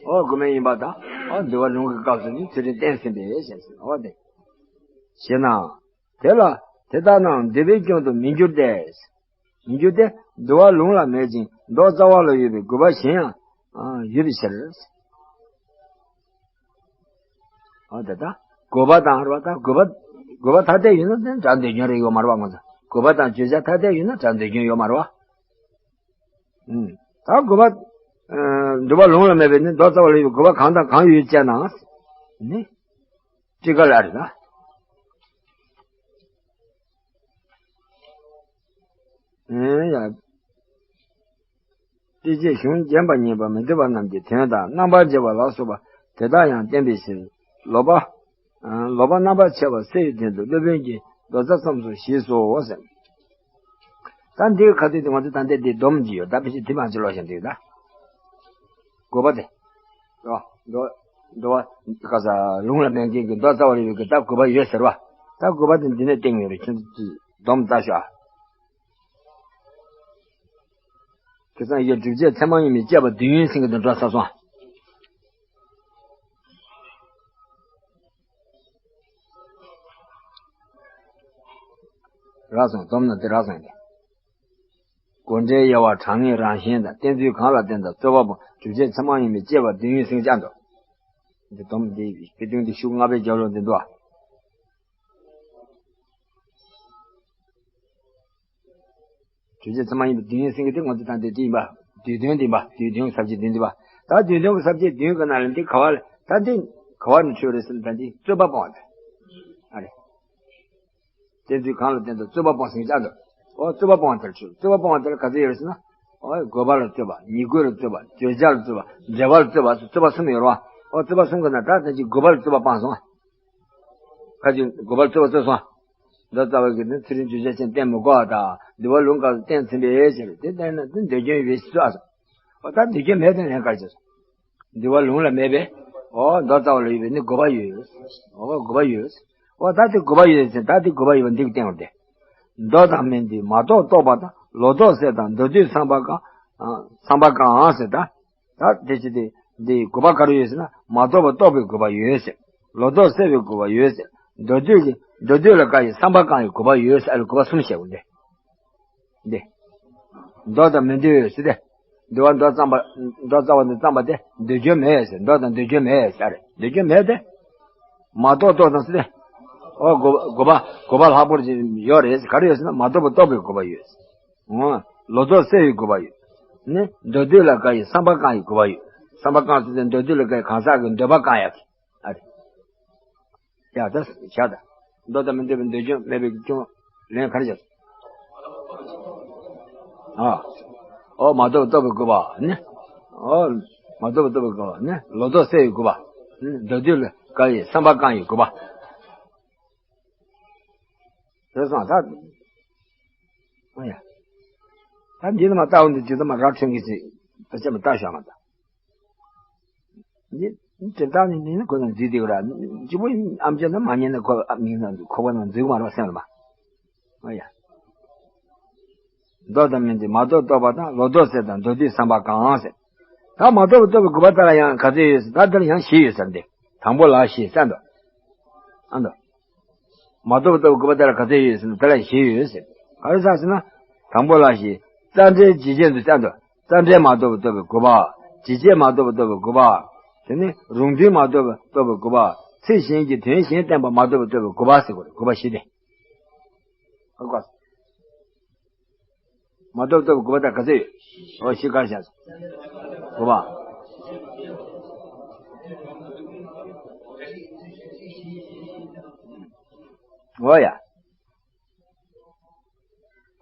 ཨོ་དགོས་མེད་ཡིན་པ་དང་། ཨོ་འདུལ་བ་ལུང་གི་སྐབས་སུ་ནི་ཚུལ་ཁྲིམས་བསྟན་ཟིན་པའི་ཕྱིར། ཨོ་དེ། ཞེ་ན། དེ་ལ་དེ་ལྟ་ན་འདུལ་བའི་སྐྱོན་དུ་མི་འགྱུར་ཏེ། མི་འགྱུར་ཏེ། འདུལ་བ་ལུང་ལ་མེད་ཅིང་མདོ་རྩ་བ་ལ་ཡོད་པའི་དགོས་པ་གཞན་ཡང་ཡོད་པའི་ཕྱིར། ཨ་དེ་ལྟ་དགོས་པ་དང་རེད་བ། ད་དགོས་པ་དགོས་པ་ཐ་དད་ཡོད་ན་དེ་སྒྲ་འདོད་སྐྱོན་རེ་ཡོད་མ་རེད་བ། ང་ཚོ་དགོས་པ་དང་བརྗོད་བྱ་ཐ་དད་ཡོད་ན་སྒྲ་འདོད་སྐྱོན་ཡོད་མ་རེད་བ། ཨུམ། ད་དགོས་པ། ཨ། འདུལ་བ་ལུང་ལ་མེད་པས་ནི་མདོ་རྩ་བ་ལ་ཡོད་པའི་དགོས་པ་གང་དང་གང་ཡོད་ཅེ་ན། ནི། ཊཱི་ཀ་ལ་རེད་ན། ཨེ་ཡ། ཊཱིཀ་གཞུང་རྒྱས་པ་ཉན་པ་མི་འདོད་པ་རྣམས་ཀྱི་དོན་དང་རྣམ་པར་འབྱེད་པ་ལ་སོགས་པ་དེ་དག་ཡང་བསྟན་པའི་ཕྱིར། ལོག་པ། ལོག་པ་རྣམ་པར་ཕྱེ་བ་སེལ་བའི་དོན་དུ་སློབ་དཔོན་གྱིས་མདོ་རྩ་རྩོམ་སོ་ཞེས་སོ་ཟེར། ད་འདིའི་ཁ་ཐུག་དེ་ང་ཚོ་ད་འདི་འདི་སྡོམ་གྱི་ཡོད། ད་ཕལ་ཆེར་དེ་མ་ཅི་ལོག་བཞིན་འདུག་ད། དགོས་པ་དེ། འགྲོ་འགྲོ་འགྲོ་བ་ག་ས་ལུང་ལ་མེད་མཁན་གྱི་མདོ་རྩ་བ་ལ་ཡོད་ཀྱི་ད་དགོས་པ་ཡོད་ཟེར་བ། ད་དགོས་པ་དེ་འདི་ནས་བསྟན་ཡོད་རེད། ཁྱོད་ཚོ་སྡོམ་ལྟ་ཤོག་ཨ། ཁ་སང་ཡི་སྒྲུབ་བྱེད་ཚད་མ་ཡིན་པས་དཔྱད་པ་དུས་ཡུན་ཟིན་གྱི་འདུག་འགྲོ་ས་སོང་། རག་སོང་། སྡོམ་ན་དེ་རག་སོང་སྟེ། གོ་འབྲས་དབྱེ་བ་གྲངས་ངེས་རང་བཞིན་དང་གཏན་ཚིགས་གང་ལ་བརྟེན་དང་རྩོད་པ་སྤོང་། སྒྲུབ་བྱེད་ཚད་མ་ཡིན་པས་དཔྱད་པ་དུས་ཡུན་ཟིན་བྱ་འདུག་འདི་སྡོམ་འདི་དཔེ་དོན་འདི་ཤུགས་ལྔ་པའི་རྒྱབ་ལོགས་འདི་འདུག་ཨ། སྒྲུབ་བྱེད་ཚད་མ་ཡིན་པའི་དུས་ཡུན་ཟིན་གྱི་དེ་ང་ཚོ་ད་འདི་འདི་ཡིན་པ། དུས་དོན་འདི་ཡིན་པ། དུས་དོན་གྱི་ས་བཅད་འདི་འདི་པ། ད་དུས་དོན་གྱི་ས་བཅད་བདུན་གྱི་ནང་ལ་འདི་ག་བ་ལ་ད་འདི་ག་བ་ནས་འཕྲོས་རེད་ཟེར་ན་ད་འདི་རྩོད་པ་སྤོང་བ་དེ། ཨ་རེ། གཏན་ཚིགས་གང་ལ་བརྟེན་དང་རྩོད་པ་སྤོང་ཟིན་བྱ་འདུག་ཨོ་རྩོད་པ་སྤོང་བ་དེར་འཕྲོས། རྩོད་པ་སྤོང་བ་དེར་ག་ཚོད་ཡོད་རེད་ཟེར་ན། ཨོ་དགོས་པ་ལ་རྩོད་པ། ཉིང་དགོས་ལ་རྩོད་པ། བརྗོད་བྱ་ལ་རྩོད་པ། འབྲེལ་བ་ལ་རྩོད་པ། རྩོད་པ་གསུམ་ཡོད་རེད་བ། ཨོ་རྩོད་པ་གསུམ་གྱི་ནང་ད་ལྟ་ཅིག་དགོས་པ་ལ་རྩོད་པ་སྤངས་སོང་། ཁ་ཅིག་དགོས་པ་ལ་རྩོད་པ་རྩོད་སོང་། མདོ་རྩ་བ་གིས་ནི་ཚུལ་ཁྲིམས་བརྗོད་བྱ་ཅན་བསྟེན་མི་དགོས་པ་དང་འདུལ་བ་ལུང་སྐབས་སུ་བསྟན་ཟིན་པའི་ཕྱིར་དེ་བསྟན་ན་དེ་འདོད་སྐྱོན་ཡོད་པའི་ཕྱིར་ཨ། འོ་ད་འདོད་སྐྱོན་མེད་དེ་ལན་ག་རེ་བྱས་སོང་། འདུལ་བ་ལུང་ལ་མེད་པས། འོ་མདོ་རྩ་བ་ལ་ཡོད་པའི་ནི་དགོས་པ་ཡོད། འོ་དགོས་པ་ཡོད། འོ་ད་དེ་དགོས་པ་ཡོད་ཟེར། ད་དེ་དགོས་པ་ཡོད་པ་འདི་གིས་བསྟན་པ་སྟེ། མདོ་དང་མི་འདུས་མ་རྟོགས་རྟོགས་པ་དང་། ལོག་རྟོག་སེལ་དང་མདོར་བསྡུས་བསམ་པ་གང་། བསམ་པ་གང་ཟེར་ད། ད་དེ་ཅི་སྟེ་འདི་དགོས་པ་ག་རེ་ཡོད་ཟེར་ན། མ་རྟོགས་པ་རྟོགས་པའི་དགོས་པ་ཡོད་ཟེར། ལོག་རྟོག་སེལ་བའི་དགོས་པ་ཡོད་ཟེར། མདོར་བསྡུས་ཀྱི་མདོར་བསྡུས་ལ་དགག་པའི་བསམ་པ་གང་ཡི་དགོས་པ་ཡོད་ཟེར། ཨ་ལ་དགོས་པ་གསུམ་བཤད་དགོས་འདི། འདི། མདོ་དང་མི་འདུས་ཟེར་ཏེ། འདུལ་བ་མདོ་རྩ་བ། མདོ་རྩ་བ་འདི་རྩོམ་པ་དེ་འདོད་སྐྱོན་མེད་ཟེར། མདོ་དང་འདོད་སྐྱོན་མེད་ཟེར་རེད། འདོད་སྐྱོན་མེད་དེ། མ་རྟོགས་རྟོགས་དང་ཟེར་ཏེ། ཨོ་དགོས་པ་དགོས་པ་ལྷག་པོ་ཅིག་ཡོད་རེད། ག་རེ་ཡོད་ཟེར་ན་མ་རྟོགས་པ་རྟོགས་པའི་དགོས་པ་ཡོད། ལོག་རྟོག་སེལ་བའི་དགོས་པ་ཡོད། ནི་མདོར་བསྡུས་ལ་དགག་པའི་བསམ་པ་གང་ཡི་དགོས་པ་ཡོད། བསམ་པ་གང་ཟེར་ཏེ་མདོར་བསྡུས་ལ་དགག་པའི་གང་ཟག་གི་འདོད་པ་གང་ཡག་གི། ཨ་རེ། ཡ་ད་བཞག་ད། མདོ་དང་མི་འདུས་པའི་འདོད་སྐྱོན་མེད་པའི་སྐྱོན་ལན་ག་རེ་བྱས། ཨ། ཨོ་མ་རྟོགས་རྟོགས་པའི་དགོས་པ་ནི། ཨོ། མ་རྟོགས་རྟོགས་པའི་དགོས་པ་ནི་ལོག་རྟོག་སེལ་བའི་དགོས་པ། ནི་མདོར་བསྡུས་ལ་དགག་པའི་བསམ་པ་གང་ཡི་དགོས་པ། རེད་སོང་ད། ཨ་ཡ། ད་འདི་ལ་མ་ལྟ་བ་འདི་ཇི་ལྟ་མ་ར་ཁྲོན་གྱི་ཚིག་ད་ཅི་མ་ལྟ་ཤོག་ང་ད། འདི་དེ་ལྟ་ནི་ནི་ཁོ་ན་འཛིན་དེ་ག་ར་ཅི་པོ་ཨམ་ཅོག་ན་མ་ཉན་ན་ཁོ་ཨ་མིང་ན་ཁོ་པ་ན་འཛིན་མ་རོགས་སེམས་ལ་མ། ཨ་ཡ། མདོ་དང་མི་མཐུན། མ་རྟོགས་རྟོགས་པ་དང་། ལོག་རྟོག་སེལ་དང་། མདོར་བསྡུས་བསམ་པ་གང་ཟེར། ད་མ་རྟོགས་པ་རྟོགས་པའི་དགོས་པ་དེ་ལ་ཡང་ག་ཚོད་ཡོད་ཟེར། ད་དེ་ལ་ཡང་བཞི་ཡོད་ཟེར་འདི། དང་པོ་ལ་བཞི་ཟེར་འདུག་ཨ་འདུག་མ་རྟོགས་པ་རྟོགས་པའི་དགོས་པ་དེ་ལ་ག་ཚོད་ཡོད་ཟེར་ན། དེ་ལ་བཞི་ཡོད་ཟེར། ག་རེ་ཟེར་ཟེར་ན། དང་པོ་ལ་བཞི། རྩ་འབྲེལ་ཇི་སྐད་དུ་ཟེར་འདུག་རྩ་འབྲེལ་མ་རྟོགས་པ་རྟོགས་པའི་དགོས་པ། ཇི་སྐད་མ་རྟོགས་པ་རྟོགས་པའི་དགོས་པ། དེ་ནི་རུང་མཐུན་མ་རྟོགས་པ་རྟོགས་པའི་དགོས་པ། ཚིག་གཞན་གྱི་དོན་གཞན་བསྟན་པ་མ་རྟོགས་པ་རྟོགས་པའི་དགོས་པ་ཟེར་དགོས་རེད། དགོས་པ་བཞི་སྟེ། ཧ་གོ། མ་རྟོགས་རྟོགས་པའི་དགོས་པ་དང་ག་ཚོད་ཡོད། འོ་བཞི་ག་རེ་བཞག་དགོས་པ། འོ་ཡ།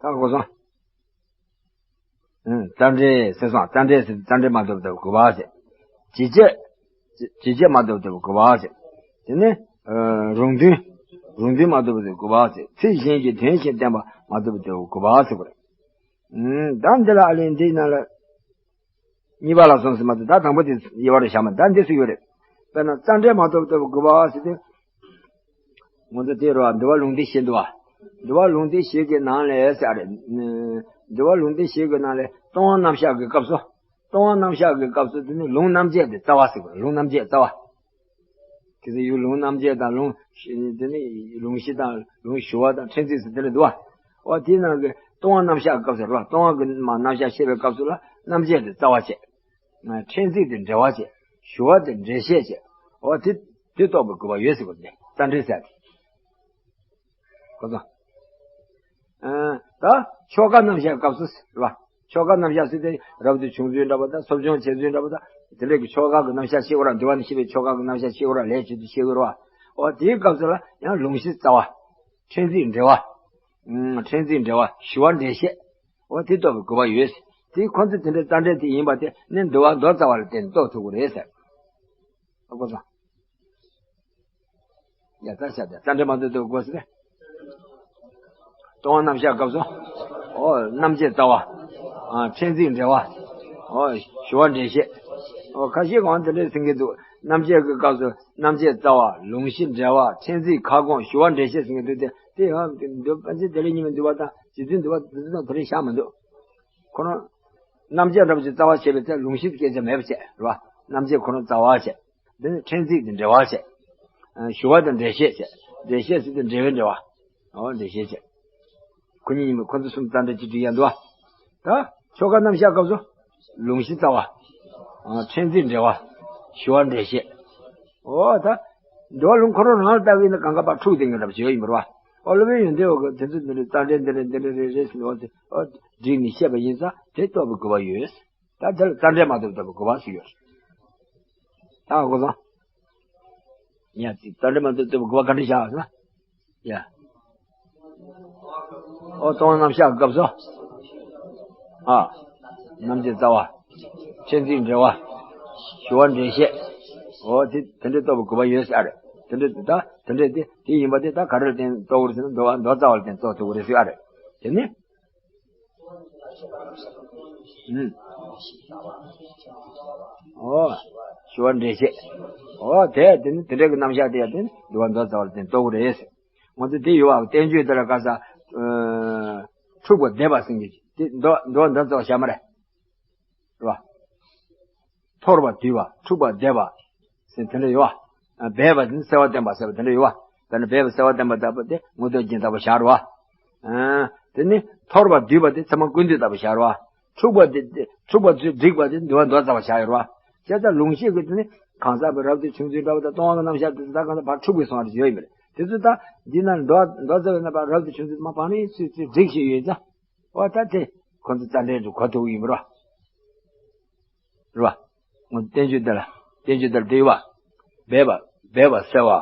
ད་གོ་སོང་། ཨང་། རྩ་འབྲེལ་ཟེར་སོང་། རྩ་འབྲེལ་ཟེར། རྩ་འབྲེལ་མ་རྟོགས་པ་རྟོགས་པའི་དགོས་པ་ཟེར། ཇི་སྐད། ཇི་སྐད་མ་རྟོགས་པ་རྟོགས་པའི་དགོས་པ་ཟེར། དེ་ནས་ཨ་རུང་མཐུན། རུང་མཐུན་མ་རྟོགས་པ་རྟོགས་པའི་དགོས་པ་ཟེར། ཚིག་གཞན་གྱི་དོན་གཞན་བསྟན་པ་མ་རྟོགས་པ་རྟོགས་པའི་དགོས་པ་ཟེར་དགོས་རེད། ཨང་། ད་འདི་ལ་ཨ་ལས་འདིའི་ནང་ལ། གཉིས་པ་ལ་སོང་ཟེར་མ་གཏོགས། ད་དང་པོ་དེ་དབྱེ་བ་རེ་བཞག་མ། ད་འདི་སུ་ཡོད་རེད། དཔེར་ན་རྩ་འབྲེལ་མ་རྟོགས་པ་རྟོགས་པའི་དགོས་པ་ཟེར་དུས། ང་ཚོ་དེ་རུ་འདུལ་བ་ལུང་སྡེ་བཞི་འདུག་བ། འདུལ་བ་ལུང་སྡེ་བཞི་གི་ནང་ལས་ཟེར་རེད། འདུལ་བ་ལུང་སྡེ་བཞི་གི་ནང་ལས་སྟོང་པ་རྣམ་གཞག་གི་སྐབས་སུ། སྟོང་པ་རྣམ་གཞག་གི་སྐབས་སུ་དེ་ནི་ལུང་རྣམ་འབྱེད་དེ་རྩ་བ་ཟེར་དགོས། ལུང་རྣམ་འབྱེད་རྩ་བ། དེ་ཚོ་ཡུལ་ལུང་རྣམ་འབྱེད་དང་ལུང་། དེ་ནི་ལུང་གཞི་དང་ལུང་ཞུ་བ་དང་ཕྲན་ཚེགས་སུ་དེ་འདྲ་འདུག་བ། འོ་དེའི་ནང་གི་སྟོང་པ་རྣམ་གཞག་སྐབས་སུ་ལ། སྟོང་པ་གི་མ་རྣམ་གཞག་བཤད་པའི་སྐབས་སུ་ལ་རྣམ་འབྱེད་དེ་རྩ་བ་བྱས། ཕྲན་ཚེགས་དེ་འགྲེལ་བ་བྱས། ཞུ་བ་དེ་འགྲེལ་བཤད་བྱས། འོ་དེ་དེ་རྟོགས་པའི་དགོས་པ་ཡོད་ཟེར་བ་དེ་རྩ་འགྲེལ་ཟེར་ཏེ། གོ་སོང་། ཨ། ད་ཆོ་ག་རྣམ་གཞག་སྐབས་སུ་རེད་བ། ཆོ་ག་རྣམ་གཞག་ཟེར་དེ་རབ་ཏུ་བྱུང་ཚུལ་འདྲ་པོ་དང་། གསོ་སྦྱོང་བྱེད་ཚུལ་འདྲ་པོ་དང་། དེ་འདྲ་གི་ཆོ་ག་གི་རྣམ་གཞག་ཤེས་དགོས་ར། འདུལ་བ་ནས་བཤད་པའི་ཆོ་ག་གི་རྣམ་གཞག་ཤེས་དགོས་ར། ལས་བྱེད་དུ་ཤེས་དགོས་ར། འོ་དེའི་སྐབས་སུ་ལ་ཡང་ལུང་གཞི་རྩ་བ། ཕྲན་ཚེགས་འགྲེལ་བ། ཨུམ། ཕྲན་ཚེགས་འགྲེལ་བ། ཞུ་བ་འགྲེལ་བཤད། འོ་དེ་རྟོགས་པའི་དགོས་པ་ཡོད། དེ་ཁོ་ཚོ་དེ་འདྲའི་རྩ་འགྲེལ་དེ་ཡིན་པ་དེ་ནི་འདུལ་བ་མདོ་རྩ་བ་ལ་བརྟེན་ནས་རྟོགས་ཐུབ་ཀྱི་རེད་ཟེར། ཨ་གོ་སོང་། ཡ། རྩ་བ་བྱས་ཏེ་རྩ་འགྲེལ་མ་རྟོགས་པའི་དགོས་པ་ཟེར་ཏེ། སྟོང་པ་རྣམ་གཞག་སྐབས་སུ། འོ་རྣམ་འབྱེད་རྩ་བ། ཨ། ཕྲན་ཚེགས་འགྲེལ་བ། འོ་ཞུ་བ་འགྲེལ་བཤད། འོ་ཁ་ཤས་གང་དེ་འདྲས་ཟེར་གྱི་འདུག་རྣམ་འབྱེད་ཀྱི་སྐབས་སུ་རྣམ་འབྱེད་རྩ་བ། ལུང་གཞི་འགྲེལ་བ། ཕྲན་ཚེགས་ཁ་སྐོང་། ཞུ་བ་འགྲེལ་བཤད་ཟེར་གྱི་འདུག་སྟེ། དེ་ཡང་འདུལ་བ་པཎ་ཆེན་བདེ་ལེགས་སྙིང་པོའི་འདུལ་བ་དང་རྗེ་བཙུན་འདུལ་བ་འདི་ཚོ་དང་དེ་འདྲས་བཞག་མི་འདུག་ཁོ་རང་རྣམ་འབྱེད་འདྲ་པོ་ཅིག་རྩ་བ་བྱས་པའི་ཚེ་ལུང་གཞི་སྐད་ཆ་མེད་པ་བྱས་རེད་བ། རྣམ་འབྱེད་ཁོ་རང་རྩ་བ་བྱས། འདི་ནི་ཕྲན་ཚེགས་དེ་འགྲེལ་བ་བྱས། ཨ། ཞུ་བ་དང་འགྲེལ་བཤད་བྱས། འགྲེལ་བཤད་ཟེར་དུས་འགྲེལ་བའི་འགྲེལ་བ། འོ་འགྲེལ་བཤད་བྱས། ཁོ་གཉིས་ཡིན་པས་ཁོ་ཚོ་གསུམ་རྩ་འགྲེལ་གྱི་བསྒྲིགས་ཡ་འདུག་བ། ད་ཆོ་ག་རྣམ་གཞག་སྐབས་སུ་ལུང་གཞི་རྩ་བ། ཨ། ཕྲན་ཚེགས་འགྲེལ་བ། ཞུ་བ་འགྲེལ་བཤད། འོ་ད་འགྲོ་བ་ལུང་ཁོ་རང་རང་ལ་ལྟ་བུ་ཡིན་ན་གང་ག་པར་འཁྲུག་བསྡད་མཁན་འདྲ་པོ་ཅིག་ཡོད་ཡིན་པ་རེད་བ། འོ་སློབ་དཔོན་ཡོན་ཏན་འོ་གི་དེ་ཚོ་འདི་འདྲ་རྩ་འགྲེལ་འདི་འདྲ་འདི་འདྲ་རེད་རེད་ཟེར་ནས། འོ་དེ་འོ་བསྒྲིགས་ནས་བཤད་པ་ཡིན་ཙང་དེ་རྟོགས་པའི་དགོས་པ་ཡོད། ད་དེ་ལ་རྩ་འགྲེལ་མ་རྟོགས་པའི་དགོས་པ་ཟེར་ཡོད། ད་གོ་སོང་། ཡ། རྩ་འགྲེལ་མ་རྟོགས་པའི་དགོས་པ་ག་འདྲ་བཞག་ཟེར་ན། ཡ། འོ་སྟོང་པ་རྣམ་གཞག་གི་སྐབས་སུ། ཨ། རྣམ་འབྱེད་རྩ་བ། ཕྲན་ཚེགས་འགྲེལ་བ། ཞུ་བ་འགྲེལ་བཤད། འོ་དེ་དེ་འདྲའི་རྟོགས་པའི་དགོས་པ་ཡོད་ཟེར་ཨ་རེད། དེ་འདྲ་ད་དེ་འདྲ་དེ་དེ་ཡིན་པ་དེ་ད་ག་རེ་ལ་བརྟེན་རྟོགས་དགོས་རེད་ཟེར་ན། མདོ་བ་མདོ་རྩ་བ་ལ་བརྟེན་རྟོགས་ཐུབ་ཀྱི་རེད་ཟེར་ཨ་རེད། དེ་ནི། ཨུམ། འོ། ཞུ་བ་འགྲེལ་བཤད། འོ་དེ་དེ་ནི་དེ་འདྲ་གི་རྣམ་གཞག་དེ་ཡང་དེ་ནི་འདུལ་བ་མདོ་རྩ་བ་ལ་བརྟེན་རྟོགས་ཀྱི་རེད། ང་ཚོ་དེ་ཡོད་བ། བསྟན་བཅོས་དེ་ལ་ག་ས། ཨ། འཁྲུགས་པ་འདེབས་པ་ཟེར་གྱི་དེ་མདོ་མདོ་མདོ་རྩ་བ་བཞག་མ་རེད། རེད་བ། འཐོར་བ་བསྡུས་པ། འཁྲུགས་པ་འདེབས་པ་ཟེར་དེ་འདྲ་ཡོད་བ། སྦས་པ་དེ་ནི་གསལ་བ་བསྟན་པ་ཟེར་བ་དེ་འདྲ་ཡོད་བ། དཔེར་ན་སྦས་པ་གསལ་བ་བསྟན་པ་ལྟ་བུ་དེ་མངོན་རྟོགས་རྒྱན་ལྟ་བུ་བཞག་རེད་བ། ཨ། དེ་ནི་འཐོར་བ་བསྡུས་པ་དེ་ཚད་མ་ཀུན་བཏུས་ལྟ་བུ་བཞག་རེད་བ། འཁྲུགས་པ་དེ་དེ་འཁྲུགས་པ་ཚུལ་བསྒྲིགས་པ་དེ་འདུལ་བ་མདོ་རྩ་བ་བཞག་ཡོད་རེད་བ། བྱས་ཙང་ལུང་གཞི་གི་དེ་ནི་གང་ཟག་པའི་རབ་ཏུ་བྱུང་ཚུལ་འདྲ་བ་དང་། སྟོང་པ་གི་རྣམ་གཞག་དེ་ཚོ་ད་གང་ལྟར་ཕར་འཁྲུགས་པའི་སོང་བ་ཞིག་ཡོད་ཡིན་པ་རེད། དེ་ཚོ་ད་འདི་ན་མདོ་མདོ་རྩ་བའི་རྣམ་པ་རབ་ཏུ་བྱུང་ཚུལ་མ་བང་རིམ་ཚུལ་ཚུལ་བསྒྲིགས་བཞག་ཡོད་ཙང་། འོ་ད་དེ་ཁོ་ཚོ་རྩ་འགྲེལ་དུ་གོ་ཐུབ་ཡིན་པ་རེད་བ། རེད་བ། ངོ་བསྟན་བཅོས་འདི་ལ། བསྟན་བཅོས་འདི་ལ་དེ་ཡོད་བ། སྦས་པ། སྦས་པ་གསལ་བ།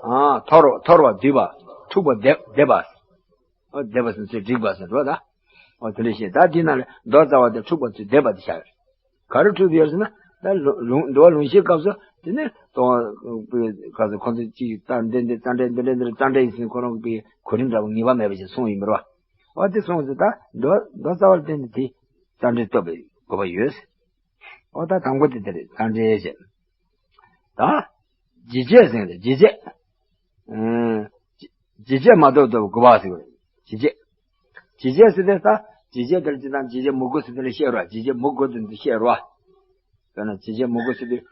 ཨ། འཐོར་འཐོར་བ་བསྡུས་པ། འཁྲུགས་པ་འདེབས་འདེབས་པ། འོ་འདེབས་པ་ཟེར་ཚུལ་བསྒྲིགས་པ་ཟེར་རེད་བ་ད། འོ་དེ་འདྲ་བཤད། ད་འདི་ན་ལ་མདོ་རྩ་བ་དེ་འཁྲུགས་པ་ཚུལ་འདེབས་པ་དེ་བཞག་ཡོད། ག་རེ་འཁྲུགས་ཏེ་ཡོད་ཟེར་ན། ད་ལུང་ལུང་འདུལ་བ་ལུང་གཞིའི་སྐབས་སུ་དེ་ནི་སྟོང་པའི་སྐབས་སུ་ཁོ་ཚོ་གཅིག་ད་འདི་འདི་རྩ་འགྲེལ་འདི་འདྲ་འདི་འདྲ་རྩ་འགྲེལ་ཡིན་ཟེར་ཁོ་རང་གི་གོ་རིམ་འདྲ་བོ་ངེས་པ་མེད་པ་ཞིག་གསུངས་ཡིན་པ་རེད་བ། འོ་དེ་སོང་ཙང་ད་མདོ་མདོ་རྩ་བར་བརྟེན་ནས་དེ་རྩ་འགྲེལ་རྟོགས་པའི་དགོས་པ་ཡོད། འོ་ད་དང་པོ་དེ་དེ་རེད། རྩ་འགྲེལ་ཞེས། ད་ཇི་སྐད་ཟེར་ཏེ་ཇི་སྐད། ཨ། ཇི་སྐད་མ་རྟོགས་རྟོགས་པའི་དགོས་པ་ཟེར་བ་རེད། ཇི་སྐད། ཇི་སྐད་ཟེར་ཏེ་ད་ ཇི་སྐད་དེ་ལ་སྤྱིར་བཏང་ཇི་སྐད་མི་དགོས་ཟེར་དེ་ལ་བཤད་རོགས། ཇི་སྐད་མི་དགོས་དེ་འདི་བཤད་རོགས། དཔེར་ན་ཇི་སྐད་མི་དགོས་ཟེར་དུས།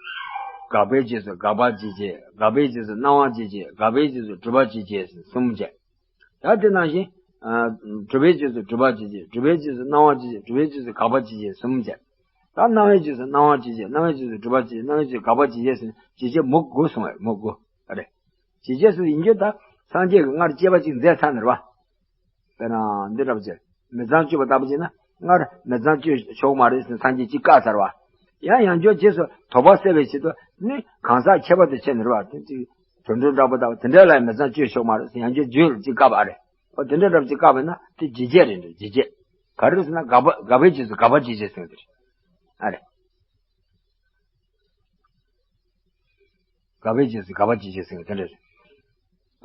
དགག་པའི་རྗེས་སུ་དགག་པ་ཇི་སྐད། དགག་པའི་རྗེས་སུ་སྣང་བ་ཇི་སྐད། དགག་པའི་རྗེས་སུ་སྒྲུབ་པ་ཇི་སྐད་ཟེར་གསུམ་བྱས། ད་དེ་ནང་བཞིན། ཨ། སྒྲུབ་པའི་རྗེས་སུ་སྒྲུབ་པ་ཇི་སྐད། སྒྲུབ་པའི་རྗེས་སུ་སྣང་བ་ཇི་སྐད། སྒྲུབ་པའི་རྗེས་སུ་དགག་པ་ཇི་སྐད་གསུམ་བྱས། ད་སྣང་བའི་རྗེས་སུ་སྣང་བ་ཇི་སྐད། སྣང་བའི་རྗེས་སུ་སྒྲུབ་པ་ཇི་སྐད། སྣང་བའི་རྗེས་སུ་དགག་པ་ཇི་སྐད་ཟེར་ནས་ཇི་སྐད་མི་དགོས་གསུངས་པ་རེད། མི་དགོས། ཨ་རེད། ཇི་སྐད་ཟེར་ཡིན་རྒྱུ་ད་སངས་རྒྱས་ཀྱིས་སྔར་དཔྱད་པ་ཅིག་མཛད་ཚར་ནས་རེད་པ། དཔེར་ན་འདི་འདྲ་པོ་ཅིག་མི་ཚངས་སྤྱོད་པ་ལྟ་བུ་ཅིག་ན་སྔར་མི་ཚངས་སྤྱོད་ཆོག་མ་རེད་ཟེར་སངས་རྒྱས་ཀྱིས་བཀག་ཚར་བ། ཡང་ཡང་བསྐྱར་རྗེས་སུ་དོགས་པ་སེལ་བའི་ཆེད་དུ་ནི་གང་ཟག་ཁྱད་པར་དུ་ཕྱེ་ནས་རེད་པ། དེ་ཅིག་དུད་འགྲོ་འདྲ་པོ་ལྟ་བུ་དེ་འདྲ་ལ་མི་ཚངས་སྤྱོད་ཆོག་མ་རེད་ཟེར་ཡང་བསྐྱར་རྗེས་ལ་ཅིག་བཀག་པ་རེད། འོ་དེ་འདྲ་འདྲ་པོ་ཅིག་བཀག་པས་ན་དེ་ཇི་སྐད་རེད་འགྲོ། ཇི་སྐད། ག་རེ་ཟེར་ན་དགག་པ་དགག་པའི་རྗེས་སུ་དགག་པ་ཇི་སྐད་ཟེར་བ་དེ་རེད། ཨ་རེད། དགག་པའི་རྗེས་སུ་དགག་པ་ཇི་སྐད་ཟེར་བ་དེ་འདྲ་རེད།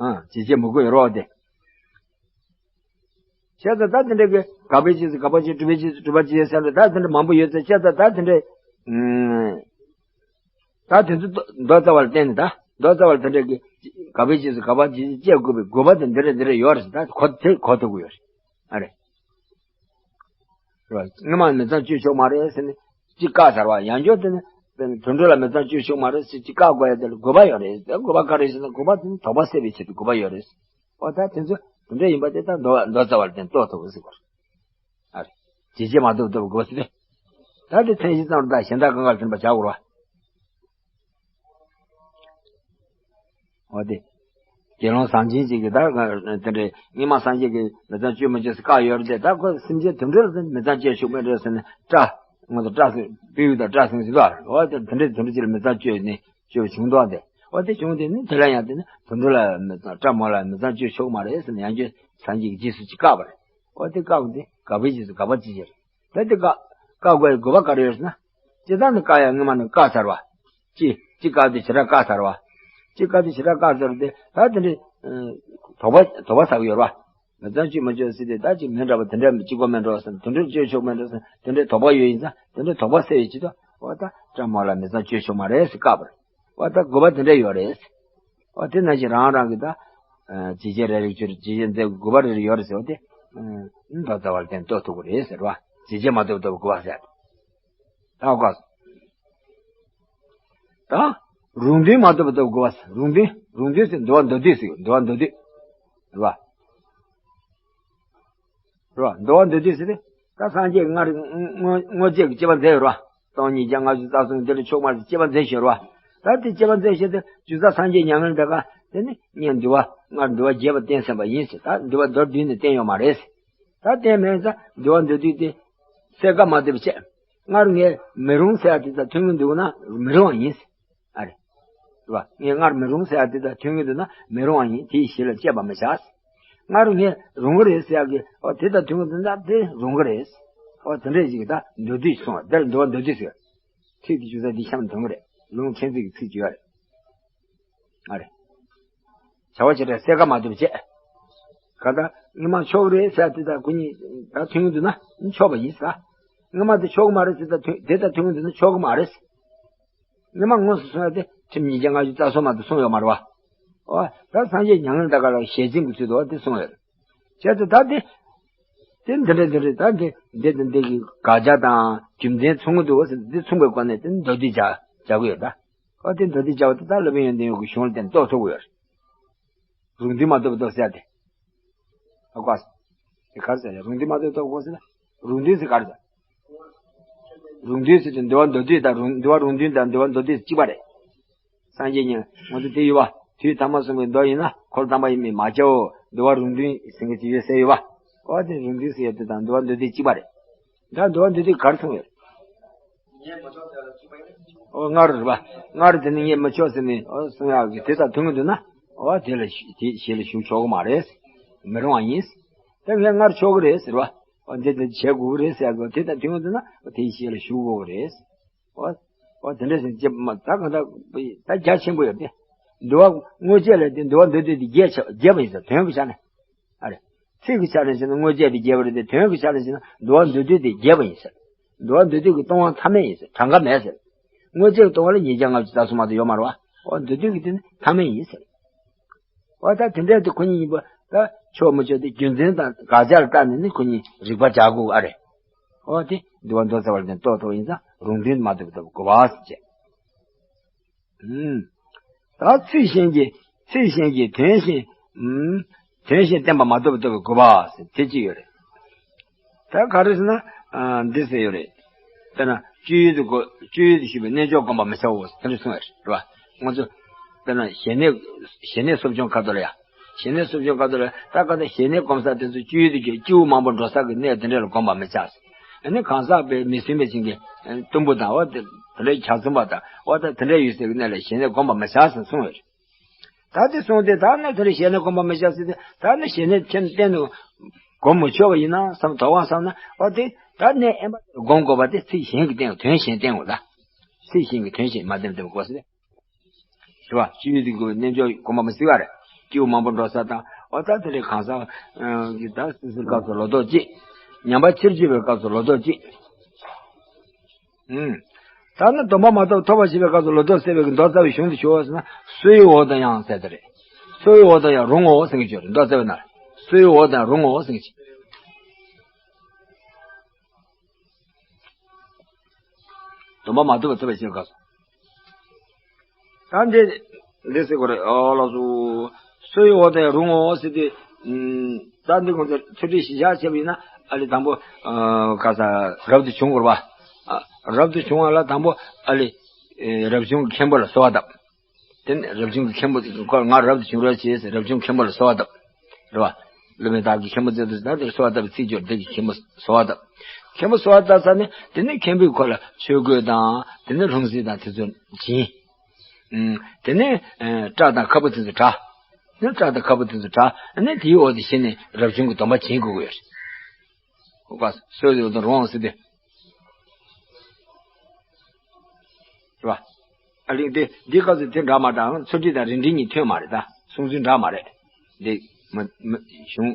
ཨ། ཇི་སྐད་མི་དགོས་ཡོད་རོགས་དེ། བྱས་ཙང་ད་དེ་འདྲ་གི་དགག་པའི་རྗེས་སུ་དགག་པ་ཇི་སྐད། སྒྲུབ་པའི་རྗེས་སུ་སྒྲུབ་པ་ཇི་སྐད་ཟེར་ནས་ད་དེ་འདྲ་མང་པོ་ཡོད་ཚེ་བྱས་ཙང་ད་དེ་འདྲ། ཨུམ། ད་དེ་ཚོ་མདོ་རྩ་བ་ལ་བརྟེན་ནས་ད་མདོ་རྩ་བ་ལ་དེ་འདྲ་གི་དགག་པའི་རྗེས་སུ་དགག་པ་ཇི་སྐད་དགོས་པའི་དགོས་པ་དེ་འདི་འདྲ་འདི་འདྲ་ཡོད་རེད་ཟེར་ད་གོ་དེ་གོ་ཐུབ་ཀྱི་ཡོད་རེད། ཨ་རེད། རེད་བ། སྔོན་མ་མི་ཚངས་སྤྱོད་ཆོག་མ་རེད་ཟེར་ནས་གཅིག་བཀག་ཚར་བ། ཡང་བསྐྱར་དེ་ནི་དཔེར་ན་དུད་འགྲོ་ལ་མི་ཚངས་སྤྱོད་ཆོག་མ་རེད་ཟེར་གཅིག་བཀག་དགོས་ཡ་དེ་ལ་དགོས་པ་ཡོད་རེད། དེ་དགོས་པ་ག་རེ་ཟེར་ན་དགོས་པ་དེ་ནི་དོགས་པ་སེལ་བའི་ཆེད་དུ་དགོས་པ་ཡོད་རེད། འོ་ད་དེ་ཚོ་དེ་འདྲ་ཡིན་པ་དེ་ད་མདོ་མདོ་རྩ་བ་ལ་བརྟེན་རྟོགས་ཐུབ་པ་ཟེར་བ་རེད། ཨ་རེད། ཇི་སྐད་མ་ཐུབ་ཐུབ་དགོས་ཟེར་ཏེ། ད་དེ་མཚན་གཞི་ཙམ་རེད། ད་གཞན་དག་གང་ག་ལ་ཐིམ་པ་བྱ་དགོས་རེད་བ། འོ་དེ། དགེ་སློང་བཟང་ཅན་ཅིག་གིས་ད་དེ་འདྲའི་སྔོན་མ་སངས་རྒྱས་ཀྱིས་མི་ཚངས་སྤྱོད་མི་ཆོག་ཟེར་བཀག་ཡོད་རེད་དེ། ད་ཁོ་སེམས་ཅན་དེ་འདྲ་ལ་མི་ཚངས་སྤྱོད་ཆོག་མེད་འགྲོ་ཟེར་ནས་སྐྲག། ངོ་ཚ་སྐྲག་སོང་། སྤྲེའུ་དང་སྐྲག་སོང་ཟེར་ལ། འོ་དེ་དེ་འདྲ་དེ་འདྲ་ཅིག་ལ་མི་ཚངས་སྤྱོད་ནས་སྤྱོད་པ་བྱུང་འདུག་དེ། འོ་དེ་བྱུང་དེ་ནི་དེ་ལ་ཡང་དེ་ནི་དེ་འདྲ་ལ་མི་ཚངས་སྐྲག་མོ་ལ་མི་ཚངས་སྤྱོད་ཆོག་མ་རེད་ཟེར་ནས་ཡང་བསྐྱར་སངས་རྒྱས་ཀྱིས་རྗེས་སུ་ཅིག་བཀག་པ་རེད། འོ་དེ་བཀག་པ་དེ་དགག་པའི་རྗེས་སུ་དགག་པ་ཅི་ཡིན། ད་དེ་བཀག་བཀག་དགོས་ཡ་དགོས་པ་ག་རེ་ཡོད་ཟེར་ན། སྤྱིར་བཏང་ནི་བཀག་ཡ་སྔོན་མ་ནས་བཀག་ཚར་བ། གཅིག་གཅིག་བཀག་དེ་ཞེ་དྲག་བཀག་ཚར་བ། གཅིག་བཀག་དེ་ཞེ་དྲག་བཀག་ཚར་དེ་ད་དེ་འདྲའི་དོགས་པ་དོགས་པ་ཟ་གི་ཡོད་རེད་བ། མི་ཚངས་སྤྱོད་མི་ཆོག་ཟེར་དེ་ད་ཅིག་མི་འདྲ་བ་དེ་འདྲ་གཅིག་པ་མེད་འགྲོ་ཟེར། དེ་འདྲ་སྤྱོད་ཆོག་མེད་འགྲོ་ཟེར། དེ་འདྲའི་དོགས་པ་ཡོད་ཡིན་ཙང་དེ་འདྲའི་དོགས་པ་སེལ་བའི་ཆེད་དུ་འོ་ད་སྐྲག་མོ་ལ་མི་ཚངས་སྤྱོད་ཆོག་མ་རེད་ཟེར་བཀག་པ་རེད། འོ་ད་དགོས་པ་དེ་འདྲ་ཡོད་རེད། འོ་དེ་ནང་བཞིན་རང་རང་གི་ད། ཇི་སྐད་རེ་རེ་ཆོས་ཇི་སྐད་མཛད་དགོས་པ་རེ་རེ་ཡོད་རེད་ཟེར་བ་དེ། མདོ་རྩ་བ་ལ་བརྟེན་རྟོགས་ཐུབ་ཀྱི་རེད་ཟེར་བ། ཇི་སྐད་མ་ཐུབ་ཐུབ་དགོས་པ་ཟེར། ད་གོ། ད། རུང་མཐུན་མ་ཐུབ་ཐུབ་དགོས་པ་ཟེར། རུང་མཐུན། རུང་མཐུན་ཟེར་འདུལ་བ་མདོ་སྡུད་ཟེར། འདུལ་བ་མདོ་སྡུད། རེད་བ། རེད་བ། འདུལ་བ་མདོ་སྡུད་ཟེར་ཏེ། ད་སངས་རྒྱས་ཀྱིས་སྔར་སྔོན་སྔོན་ཆད་ཀྱི་དཔྱད་པ་མཛད་ཡོད་རེད་བ། སྟོང་ཉིས་བརྒྱ་ལྔ་བཅུ་རྩ་གསུམ་འདི་ལ་ཆོག་མ་རེད་དཔྱད་པ་མཛད་བཞིན་རེད་བ། ད་དེ་དཔྱད་པ་མཛད་བཞིན་དུ་རྒྱུ་མཚན་སངས་རྒྱས་མྱ་ངན་འདས་ཀ་དེ་ནི་ངས་འདུལ་བ་སྔར་འདུལ་བ་རྒྱས་པ་བསྟན་ཟིན་པ་ཡིན་ཟེར། ད་འདུལ་བ་མདོར་བསྡུས་ནས་བསྟན་ཡོད་མ་རེད་ཟེར། ད་བསྟན་མེད་ཙང་འདུལ་བ་མདོ་སྡུད་དེ་གསལ་ཁ་མ་ཐེབས་བྱས། སྔར་ངས་མི་རུང་ཟེར་ཡ་དེ་དང་མཐུན་གྱི་འདུག་ན་མི་རུང་བ་ཡིན་ཟེར། ཨ་རེ། རེད་བ། ངས་སྔར་མི་རུང་ཟེར་ཡ་དེ་དང་མཐུན་གྱི་འདུག་ན་མི་རུང་བ་ཡིན། དེ་ཡི་གཞི་ལ་དཔྱད་པ་མི་བྱ། སྔར་ངས་རུང་གི་རེད་ཟེར་ཡ་གི་འོ་དེ་དང་མཐུན་གྱི་འདུག་ན་དེ་རུང་གི་རེད། འོ་དེ་འདྲས་ཞིག་གི་ད་མདོ་སྡུད་གསུངས་པ་འདིར་འདུལ་བ་མདོ་སྡུད་ཟེར། ཚིག་དེ་ཞུ་ས་འདི་གཤམ་མཐུན་གི་རེད། ལུང་ཁྱེད་ཚིག་གི་ཚིག་ཅིག་ཡོད་རེད། ཨ་རེ། བྱ་བ་བྱེད་སྒྲ་གསལ་ཁ་མ་ཐེབས་བྱས། ག་ད་སྔོན་མ་ཆོག་གི་རེད་ཟེར་ཡ་དེ་དང་ཁོ་གཉིས་ད་མཐུན་གྱི་འདུག་ན་ཆོག་པ་ཡིན་ཟེར། སྔོན་མ་དེ་ཆོག་གི་མ་རེད་ཟེར་ད་དེ་དང་མཐུན་གྱི་འདུག་ན་ཆོག་གི་མ་རེད། སྔོན་མ་དངོས་སུ་གསུངས་ཡ་དེ་ཁྲིམས་ཉིས་བརྒྱ་ལྔ་བཅུ་རྩ་གསུམ་མ་གཏོགས་གསུངས་ཡོད་མ་རེད་བ། འོ། ད་སངས་རྒྱས་མྱ་ངན་འདས་ཀ་ལ་ཞལ་འཛིན་གྱི་ཚུལ་དུ་འོ་དེ་གསུངས་ཡོད། བྱས་ཙང་ད་དེ། དེ་འདི་འདྲ་འདི་འདྲ་ད་དེ་འདི་དང་འདི་གི་དགག་བྱ་དང་རྒྱུ་མཚན་མཚུངས་ཀྱི་འདུག་ཟེར་འདི་མཚུངས་པའི་སྒོ་ནས་དེ་མདོ་སྡུད་བྱ་བྱ་གི་ཡོད་ད། འོ་དེ་མདོ་སྡུད་བྱ་བ་དེ་ད་སློབ་དཔོན་ཡོན་ཏན་འོད་ཀྱི་གཞུང་ལ་བརྟེན་རྟོགས་ཐུབ་ཀྱི་ཡོད་རེད། རུང་མཐུན་མ་ཐུབ་ཐུབ་ཟེར་ཏེ། ཨ་ཀ་ས། དེ་ག་རེ་ཟེར་ཡ་རུང་མཐུན་མ་ཐུབ་ཐུབ་དགོས་ཟེར་ན། རུང་མཐུན་ཟེར་ག་རེ་ཟེར། རུང་མཐུན་ཟེར་དུས་འདུལ་བ་མདོ་སྡུད་དང་རུང་འདུལ་བ་རུང་མཐུན་དང་འདུལ་བ་མདོ་སྡུད་གཅིག་པ་རེད། སངས་རྒྱས་ཉིད་ང་ཚོ་དེ་ཡོད་བ། དུས་ཐ་མ་གསུམ་གྱི་མདོ་ཡིན་ན་འཁོར་དམ་པ་ཡིན་མིན་མ་བྱའོ། འདུལ་བ་རུང་མཐུན་ཟེར་མཁན་ཅིག་ཡོད་ཟེར་ཡོད་བ། འོ་དེ་རུང་མཐུན་ཟེར་ཡ་དེ་དང་འདུལ་བ་མདོ་སྡུད་གཅིག་པ་རེད། ད་འདུལ་བ་མདོ་སྡུད་ག་རེ་གསུངས་ཡོད། ཨོ་སྔར་རེད་པ། སྔར་དེ་ནི་ངས་མི་ཆོག་ཟེར་ནས་ཨོ་གསུང་ཡག་གི་དེ་དང་མཐུན་གྱི་འདུག་ན། ཨོ་དེ་ལ་ཞུ་དེ་ཞེ་ལ་ཞུ་ཆོག་གི་མ་རེད། མི་རུང་བ་ཡིན། ད་ངས་སྔར་ཆོག་གི་རེད་ཟེར་བ། ཨོ་འདི་འདི་བྱེད་དགོས་ཀྱི་རེད་ཟེར་ཡག་གི་དེ་དང་མཐུན་གྱི་འདུག་ན་ཨོ་དེ་ཞེ་ལ་ཞུ་དགོས་ཀྱི་རེད། ཨོ་ཨོ་དེ་འདྲ་ཟེར་ཅེས་མ་ད་གང་ལྟར་ད་རྒྱ་ཆེན་པོ་ཡོད་དེ། འདུལ་བ་དངོས་རྗེས་ལ་དེ་འདུལ་བ་མདོ་སྡུད་དེ་རྒྱས་ཆ་རྒྱས་པ་ཡིན་ཟེར་དོན་གྱི་ཆ་ནས། ཨ་རེ། ཚིག་གི་ཆ་ནས་བྱས་ན་དངོས་རྗེས་དེ་རྒྱས་པ་རེད་དེ་དོན་གྱི་ཆ་ནས་བྱས་ན་འདུལ་བ་མདོ་སྡུད་དེ་རྒྱས་པ་ཡིན་ཟེར། འདུལ་བ་མདོ་སྡུད་ཀྱི་ལྟུང་བ་མཐའ་མེད་ཡིན་ཟེར། གྲངས་ཀ་མེད་ཟེར། དངོས་རྗེས་ཀྱི་ལྟུང་བ་ལ་ཉིས་བརྒྱ་ལྔ་བཅུ་རྩ་གསུམ་མ་གཏོགས་ཡོད་མ་རེད་བ། འོ་མདོ་སྡུད་ཀྱི་དེ་ནི་མཐའ་མེད་ཡིན་ཟེར། འོ་ད་དེ་འདྲ་དེ་ཁོ་གཉིས་གཉིས་པོ་ ད་ཆོག་མི་ཆོག་དེ་རྒྱུ་མཚན་དང་དགག་བྱ་ལ་བལྟས་ནས་ནི་ཁོ་གཉིས་རིགས་པ་སྦྱར་དགོས་ཨ་རེད། འོ་དེ་འདུལ་བ་མདོ་རྩ་བ་ལ་བརྟེན་རྟོགས་ཐུབ་པ་ཡིན་ཙང་རུང་དོན་མ་ཐུབ་པ་ཐུབ་དགོས་པ་ཟེར་བྱས། ཨུམ། ད་ཚིག་གཞན་གྱིས་ཚིག་གཞན་གྱིས་དོན་གཞན། ཨུམ། དོན་གཞན་བསྟན་པ་མ་ཐུབ་པ་ཐུབ་པའི་དགོས་པ་ཟེར་དེ་གཅིག་ཡོད་རེད། ད་ག་རེ་ཟེར་ན། ཨ། འདི་ཟེར་ཡོད་རེད། དཔེར་ན་སྤྱོད་ཡུལ་དུ་གོ་སྤྱོད་ཡུལ་དུ་ཞུགས་པའི་རྣལ་འབྱོར་བསྒོམ་པར་མི་བྱའོ་ཟེར་དེ་འདྲ་གསུངས་ཡོད་རེད་བ། ང་ཚོ་དཔེར་ན་ཞལ་ནས་ཞལ་ནས་སོ་བྱུང་ཁ་ཐོར་ལ་ཡ། ཞལ་ནས་སོ་བྱུང་ཁ་ཐོར་ལ་ད་ག་ད་ཞལ་ནས་བསྒོམ་ས་དེ་ཚོ་སྤྱོད་ཡུལ་དུ་གྱུར་སྐྱེ་བོ་མང་པོ་འགྲོ་ས་གི་གནས་དེ་འདྲ་ལ་བསྒོམ་པར་མི་བྱ་ཟེར། ཨ་ནི་གང་ཟག་པའི་མི་སྲུན་པའི་བྱིན་གྱིས་གཏུམ་པོ་དང་འོ་དེ་དེ་འདྲའི་གྱ་ཚོམ་པ་དང་འོ་ད་དེ་འདྲ་ཡོད་སའི་གནས་ལ་ཞལ་ནས་བསྒོམ་པར་མི་བྱ་ཟེར་གསུངས་ཡོད་རེད། ད་དེ་སོང་སྟེ་ད་ནི་དེ་རིང་ཞལ་ནས་བསྒོམ་པར་མི་བྱ་ཟེར་ཏེ་ད་ནི་ཞལ་ནས་ཁྱེད་གཏན་དུ་བསྒོམ་མི་ཆོག་པ་ཡིན་ན་བསམ་དོགས་པ་བསམ་ན་འོ་དེ་ད་གནས་དབེན་པ་དེར་བསྒོམ་དགོས་པ་དེ་ཚིག་གཞན་གྱིས་བསྟན་དོན་གཞན་བསྟན་དགོས་ད། ཚིག་གཞན་གྱིས་དོན་གཞན་མ་བསྟན་བསྟན་དགོས་ཟེར། རེད་བ། སྤྱོད་ཡུལ་དུ་གྱུར་པའི་རྣལ་འབྱོར་བསྒོམ་པར་མི་བྱ་བ་རེད། སྐྱེ་བོ་མང་པོ་འགྲོ་ས་དང་འོ་ད་དེ་འདྲའི་གང་ཟག་གི་ད་སྲིད་སྲིད་སྐབས་སུ་ལོ་ཏོག་གཅིག་ཉམས་པ་ཕྱིར་བཅོས་པའི་སྐབས་སུ་ལོ་ཏོག་གཅིག་ཨུམ། ད་ནི་སྡོམ་པ་མ་ཐོབ་ཐོབ་པར་བྱེད་པའི་སྐབས་སུ་ལོ་ཏོག་སད་པའི་གི་མདོ་རྩ་བའི་གཞུང་དུ་ཞུགས་པ་ཟེར་ན་སོ་ཡི་འོག་ཏུ་ཡང་ཟེར་དེ་རེད། སོ་ཡི་འོག་ཏུ་ཡང་རུང་ངོ་ཟེར་གྱི་ཡོད་རེད་མདོ་རྩ་བའི་ནང་ལ། སོ་ཡི་འོག་ཏུ་ཡང་རུང་ངོ་ཟེར་གྱི། སྡོམ་པ་མ་ཐོབ་པར་ཐོབ་པར་བྱེད་པའི་སྐབས་སུ། ད་འདི་འདི་ཟེར་དགོས་རེད་ཨོ་ལགས་སོ། སོ་ཡི་འོག་ཏུ་ཡང་རུང་ངོ་ཟེར་དུས། ད་འདི་ཁོང་ཚོ་ཚུལ་ཁྲིམས་གཞི་བཞག་བྱས་པ་ཡིན་ན་ཨ་ལི་དང་པོ། ག་ས་རབ་ཏུ་བྱུང་དགོས་རེད་བ། རབ་ཏུ་བྱུང་བ་ལ་དང་པོ་ཨ་ལི། རབ་བྱུང་གི་མཁན་པོ་ལ་གསོལ་བ་བཏབ། དེ་ནས་རབ་བྱུང་གི་མཁན་པོ་ཁོ་ང་རབ་ཏུ་བྱུང་རོགས་བྱེད་ཟེར་རབ་བྱུང་མཁན་པོ་ལ་གསོལ་བ་བཏབ། རེད་བ། སློབ་མས་བདག་གི་མཁན་པོ་མཛད་དུ་ད་དེ་གསོལ་བ་བཏབ་པའི་ཚིག་སྦྱོར་དེ་གི་མཁན་པོ་གསོལ་བ་བཏབ། མཁན་པོ་གསོལ་བ་བཏབ་ཚར་ནས་དེ་ནས་མཁན་པོས་ཁོ་ལ་ཆོས་གོས་དང་དེ་ནས་ལྷུང་བཟེད་དང་དེ་ཚོ་བྱིན། ཨུམ། དེ་ནས་ཨ་སྐྲ་དང་ཁ་སྤུ་དེ་ཚོ་བྲེགས། ནས་སྐྲ་དང་ཁ་སྤུ་དེ་ཚོ་བྲེགས། ཨ་ནི་དེའི་འོག་ཏུ་གཞི་ནས་རབ་བྱུང་གི་སྡོམ་པ་བྱིན་དགོས་ཀྱི་ཡོད་རེད། ཧོ་ག་སོ་ཡི་འོག་ཏུ་རུང་ངོ་ཟེར་ཏེ། རེད་བ། ཨ་ལིང་དེ་འདི་སྐབས་སུ་དེ་འདྲ་མ་དང་ཚུལ་ཁྲིམས་དང་རིགས་འགྲེ་གཉིས་མཐུན་མ་རེད་ད། གསུང་ཚུལ་འདྲ་མ་རེད། འདི་མ་མ་གཞུང་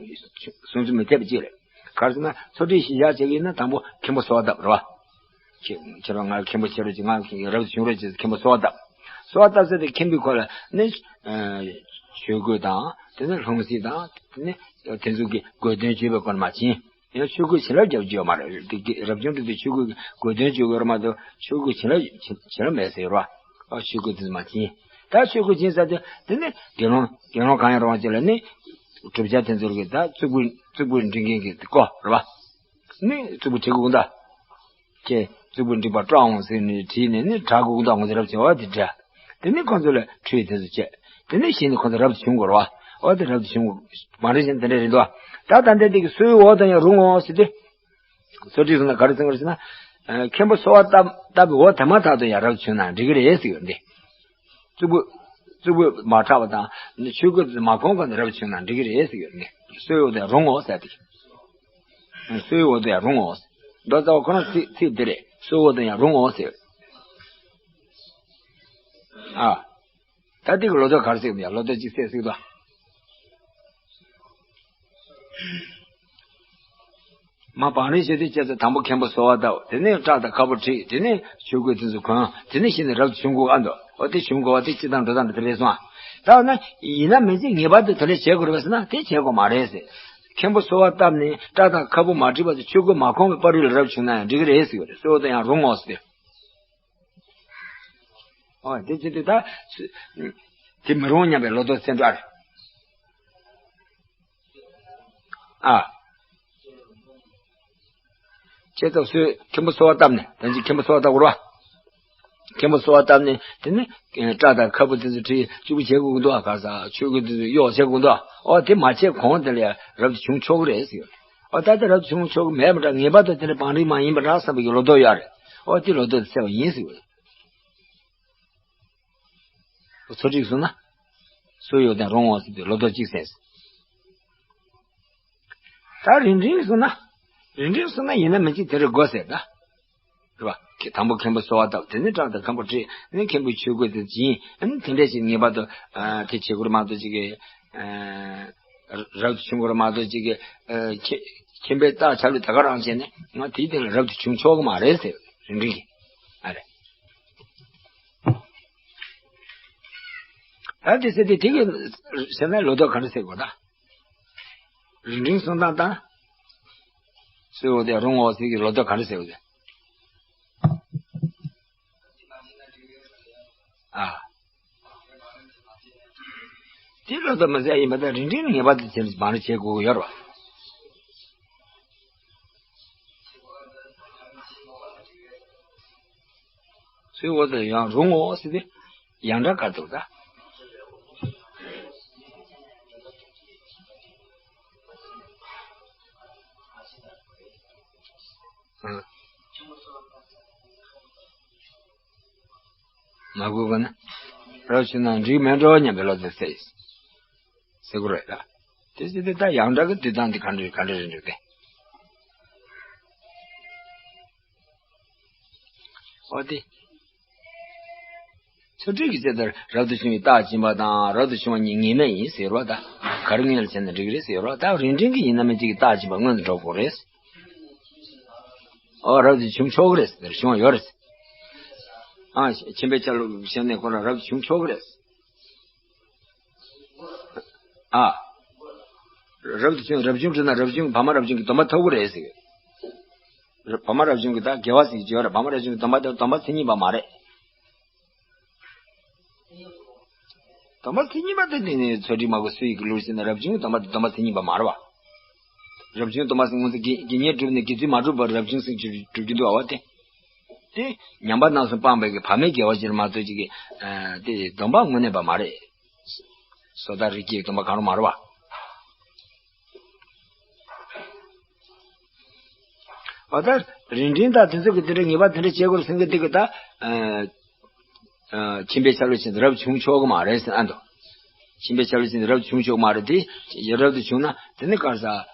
གསུང་ཚུལ་མི་འཐད་པ་ཅིག་རེད། ག་རེ་ཟེར་ན་ཚུལ་ཁྲིམས་གཞི་བཞག་བྱེད་ཀྱི་ཡིན་ན་དང་པོ་མཁན་པོ་གསོལ་བ་བཏབ་རེད་བ། ཁྱེད་ཁྱེད་རང་ང་མཁན་པོ་བྱེད་རོགས་གྱིས། ང་རབ་ཏུ་བྱུང་རོགས་གྱིས། མཁན་པོ་གསོལ་བ་བཏབ། གསོལ་བ་བཏབ་ཚར་དུས་མཁན་པོས་ཁོ་ལ་ནི་ཨ་ཆོས་གོས་དང་དེ་ནས་ལྷུང་བཟེད་དང་དེ་ནས་དེ་ཚོ་གི་གོས་དོན་བརྗོད་པའི་སྐོར་མ་བྱིན། ཡང་ཆོས་གོས་བྱིན་རླབས་རྒྱབ་རྒྱུ་ཡོད་མ་རེད། དེ་གི་རབ་བྱུང་དུས་དེ་ཆོས་གོས་གོས་དོན་བརྗོད་དགོས་རེད་མ་གཏོགས་ཆོས་གོས་བྱིན་རླབས་བྱིན་བྱིན་རླབས་མེད་ཟེར་རོ། ཨ་ཆོས་གོས་དེ་མ་བྱིན། ད་ཆོས་གོས་བྱིན་ཚར་དུས་དེ་ནི་དགེ་སློང་དགེ་སློང་གང་ཡང་རུང་བ་ཅིག་ལ་ནི་བསྒྲུབ་བྱ་དེ་ཚོར་གི་ད་གཙུག་ཕུད་གཙུག་ཕུད་འབྲི་མཁན་གྱི་སྐོར་རེད་བ། ནི་གཙུག་ཕུད་བྲིས་དགོས་ད། ཁྱེད་གཙུག་ཕུད་འབྲི་བར་སྤྲོ་འོང་ཟེར་ནས་བྲིས་ནས་ནི་གྲགས་དགོས་ད། ང་ཚོ་རབ་བྱུང་བ་དེ་འདྲ། དེ་ནི་ཁོ་ཚོ་ལ་ཁྲུས་དེ་ཚོ་བྱས། དེ་ནི་གཞི་ནས་ཁོ་ཚོ་རབ་ཏུ་བྱུང་དགོས་རེད་བ། འོ་དེ་རབ་ཏུ་བྱུང་དགོས། མ་རེད་བཞིན་དེ་འདྲ་རེད་འདུག་ད་ད་ལྟ་དེ་གི་སོ་ཡི་འོག་ཏུ་ཡང་རུང་ངོ་ཟེར་དུས། ཚུལ་ཁྲིམས་ཟེར་ན་ག་རེ་ཟེར་གི་རེད་ཟེར་ན། ཨ་མཁན་པོ་གསོལ་བ་བཏབ་བཏབ་པའི་འོག་དེ་མ་ཐག་ཏུ་ཡང་རབ་ཏུ་བྱུང་ན་འགྲིག་གི་རེད་ཟེར་གི་ཡོད་འདི། གཙུག་ཕུད་གཙུག་ཕུད་མ་གྲགས་པ་དང་ཆོས་གོས་དེ་མ་གོན་གོན་ནས་རབ་ཏུ་བྱུང་ན་འགྲིག་གི་རེད་ཟེར་གི་ཡོད་འདི། སོ་ཡི་འོག་ཏུ་ཡང་རུང་ངོ་ཟེར་དེ། སོ་ཡི་འོག་ཏུ་ཡང་རུང་ངོ་ཟེར། མདོ་རྩ་བ་ཁོ་རང་ཚིག་ཚིག་འདི་རེད། སོ་ཡི་འོག་ཏུ་ཡང་རུང་ངོ་ཟེར། ཨ། ད་འདི་གི་ལོ་ཏོག་ག་རེ་ཟེར་གི་འདུག་ཡ། ལོ་ཏོག་གཅིག་གསལ་ཟིག་དོ། མ་བང་རིམ་བྱེད་དུས་བྱས་ཙང་དང་པོ་མཁན་པོ་གསོལ་བ་བཏབ། དེ་ནས་སྐྲ་དང་ཁ་སྤུ་བྲེགས། དེ་ནས་ཆོས་གོས་དེ་ཚོ་གོན། དེ་ནས་གཞི་ནས་རབ་ཏུ་བྱུང་དགོས་ཨ་འདུག་འོ་དེ་བྱུང་དགོས་པ་དེ་སྤྱིར་བཏང་འགྲོ་སྟངས་དེ་རེད་སོང་ཨ། ད་འོ་ན་ཡིན་ན་མི་ཚེ་ངེས་པར་དུ་དེ་འདྲ་བྱེད་དགོས་རེད་པས་ཟེར་ན་དེ་བྱེད་དགོས་མ་རེད་ཟེར། མཁན་པོ་གསོལ་བ་བཏབ་ནས་སྐྲ་དང་ཁ་སྤུ་མ་བྲེགས་པ་དེ་ཆོས་གོས་མ་གོན་པའི་བར་དུ་ལ་རབ་བྱུང་ན་ཡང་འགྲིག་གི་རེད་ཟེར་གི་རེད། གསོལ་བ་དང་ཡང་རུང་ངོ་ཟེར། ཨོ་དེ་བྱེད་དུས་ད། དེ་མི་རུང་སྙམ་པའི་ལོ་ཏོག་ཚེ་འདྲ་རེད། ཨ། ཁྱེད་ཚོ་སོས་མཁན་པོ་གསོལ་བ་བཏབ་ནས་ད་ཅི་མཁན་པོ་གསོལ་བ་བཏབ་དགོས་རེད་བ། མཁན་པོ་གསོལ་བ་བཏབ་ནས་དེ་ནས་སྐྲ་དང་ཁ་སྤུ་དེ་ཚོ་བྲེགས་གཅིག་པུ་བྱེད་དགོས་འདུག་ཨ། ག་ས་ཆོས་གོས་དེ་ཚོ་གཡོག་བྱེད་དགོས་འདུག་ཨ། ཨོ་དེ་མ་བྱས་གོང་དེ་ལ་ཡང་རབ་ཏུ་བྱུང་ཆོག་གི་རེད་ཟེར། ཨོ་ད་ལྟ་རབ་ཏུ་བྱུང་ཆོག་གི་མེད་པ་འདྲ། ངེས་པར་དུ་དེ་འདྲ་བང་རིམ་མ་ཡིན་པ་འདྲ་བསམ་པའི་ལོ་ཏོག་ཡོད་རེད། ཨོ་དེ་ལོ་ཏོག་དེ་གསལ་བ་ཡིན་ཟེར། ཚོ་གཅིག་སོང་ན། སོ་ཡི་འོག་ཏུ་ཡང་རུང་ངོ་ཟེར་དུས་ལོ་ཏོག་གཅིག་གསལ། ད་རིང་རིང་སོང་ན། རིང་རིང་སོང་ན་ཡིན་ན་མི་གཅིག་དེ་རེད་དགོས་ཟེར་ད། རེད་བ། དང་པོ་མཁན་པོ་གསོལ་བ་བཏབ། དེ་ནས་སྐྲ་དང་ཁ་སྤུ་བྲེགས། དེ་ནས་མཁན་པོའི་ཆོས་གོས་དེ་བྱིན། ཨ་ནི་དེ་འདྲས་ཞིག་ངེས་པར་དུ་ཨ་དེ་བྱེད་དགོས་རེད་མ་གཏོགས་ཅིག་གི་ཨ་རབ་ཏུ་བྱུང་དགོས་རེད་མ་གཏོགས་ཅིག་གི་ཨ་ཁྱེད་ཁྱེད་པས་རྟགས་ཆ་ལུགས་ད་ག་རང་བྱས་ནས་ང་དེའི་སྟེང་ལ་རབ་ཏུ་བྱུང་ཆོག་གི་མ་རེད་ཟེར། རིང་རིང་གི་ཨ་རེད། ད་དེ་ཟེར་དུས་དེ་གི་ཟེར་ན་ལོ་ཏོག་ག་རེ་ཟེར་དགོས་ད། རིང་འབྲིང་གསུམ་དང་དང་། ཟེར་བ་དེ་རུང་ངོ་ཟེར་གྱི་ལོ་ཐོ་ག་རེ་ཟེར་བ་དེ། ཨ། དེ་ལོ་ཐོ་མི་ཟེར་ཡིན་པ་དང་རིང་འབྲིང་ངེས་པར་དུ་བྱེད་མ་རེད་བྱེད་དགོས་ཀྱི་ཡོད་རེད་བ། ཟེར་བ་དེ་ཡང་རུང་ངོ་ཟེར་ཏེ་ཡང་འདྲ་ག་འདུག་ད། ཨང་། མ་དགོས་པ་ན། རབ་བྱུང་ན་འགྲིག་མེད་འགྲོ་སྙམ་པའི་བློ་དེ་ཟེར། ཟེར་དགོས་རེད་ད། དེ་ཟེར་ཏེ་ད་ཡང་འདྲ་གི་དུས་དང་དེ་ག་འདྲ་ག་འདྲ་རེད་འདུག་སྟེ། འོ་དེ། ཚུལ་ཁྲིམས་ཀྱི་ཚེ་ལྟར་རབ་ཏུ་བྱུང་བའི་རྟགས་ཕྱིན་པ་དང་རབ་ཏུ་བྱུང་བ་གཉིས་ངེས་མེད་ཡིན་ཟེར་བ་དང་ག་རེ་ངེས་ལ་བྱས་ན་འགྲིག་རེད་ཟེར་བ་དང་རིང་འབྲིང་གི་ཡིན་ན་མིན་གཅིག་གི་རྟགས་ཕྱིན་པ་སྔོན་དུ་འགྲོ་དགོས་རེད། ཨོ་རབ་ཏུ་བྱུང་ཆོག་གི་རེད་ཟེར་བྱུང་བ་ཡོད་རེད། ཨ་ཁྱིམ་པའི་ཆ་ལུགས་བཤད་ནས་ཁོ་རང་རབ་ཏུ་བྱུང་ཆོག་གི་རེད། ཨ། རབ་ཏུ་བྱུང་རབ་བྱུང་བསྒྲུབས་ན་རབ་བྱུང་བར་མ་རབ་བྱུང་གི་སྡོམ་པ་ཐོབ་ཀྱི་རེད་ཟེར། བར་མ་རབ་བྱུང་གི་ད་དགེ་བ་ཟེར་གྱི་ཡོད་རེད། བར་མ་རབ་བྱུང་གི་སྡོམ་པ་དེ་སྡོམ་པ་མཚན་ཉིད་པ་མ་རེད། སྡོམ་པ་མཚན་ཉིད་པ་དེ་ནི་ནི་ཚུལ་ཁྲིམས་མ་གོས་སུ་ཡི་གི་ལུགས་ཟེར་ན་རབ་བྱུང་གི་སྡོམ་པ་དེ་སྡོམ་པ་མཚན་ཉིད་པ་མ་རེད་བ། རབ་བྱུང་སྡོམ་པ་ཟེར་ང་ཚོ་དགེ་དགེ་བསྙེན་བསྒྲུབས་ནས་དགེ་ཚུལ་མ་གྲུབ་པར་རབ་བྱུང་ཟེར་གྱི་སྒྲུབ་ཀྱི་འདུག་བ་དེ། དེ་ཉམས་པ་རྣམ་གསུམ་སྤངས་པའི་གི་བག་མེད་དགེ་བ་ཅིག་མ་གཏོགས་ཅིག་གི་ཨ་དེ་སྡོམ་པ་དངོས་གནས་པ་མ་རེད། སོ་ཐར་རིགས་ཀྱི་སྡོམ་པ་གང་རུང་མ་རེད་བ། འོ་ད་རིང་འབྲིང་དང་དེ་ཚོ་གི་དེ་འདྲ་ངེས་པ་དེ་འདྲ་བྱེད་དགོས་ཟེར་གི་འདུག་གི་ད། ཨ་ཨ་ཁྱིམ་པའི་ཆ་ལུགས་ཅན་དུ་རབ་བྱུང་ཆོག་གི་མ་རེད་ཟེར་ཨ་འདུག་ཁྱིམ་པའི་ཆ་ལུགས་ཅན་དུ་རབ་བྱུང་ཆོག་གི་མ་རེད་དེ། རབ་ཏུ་བྱུང་ན་དེ་ནི་ག་རེ་ཟ།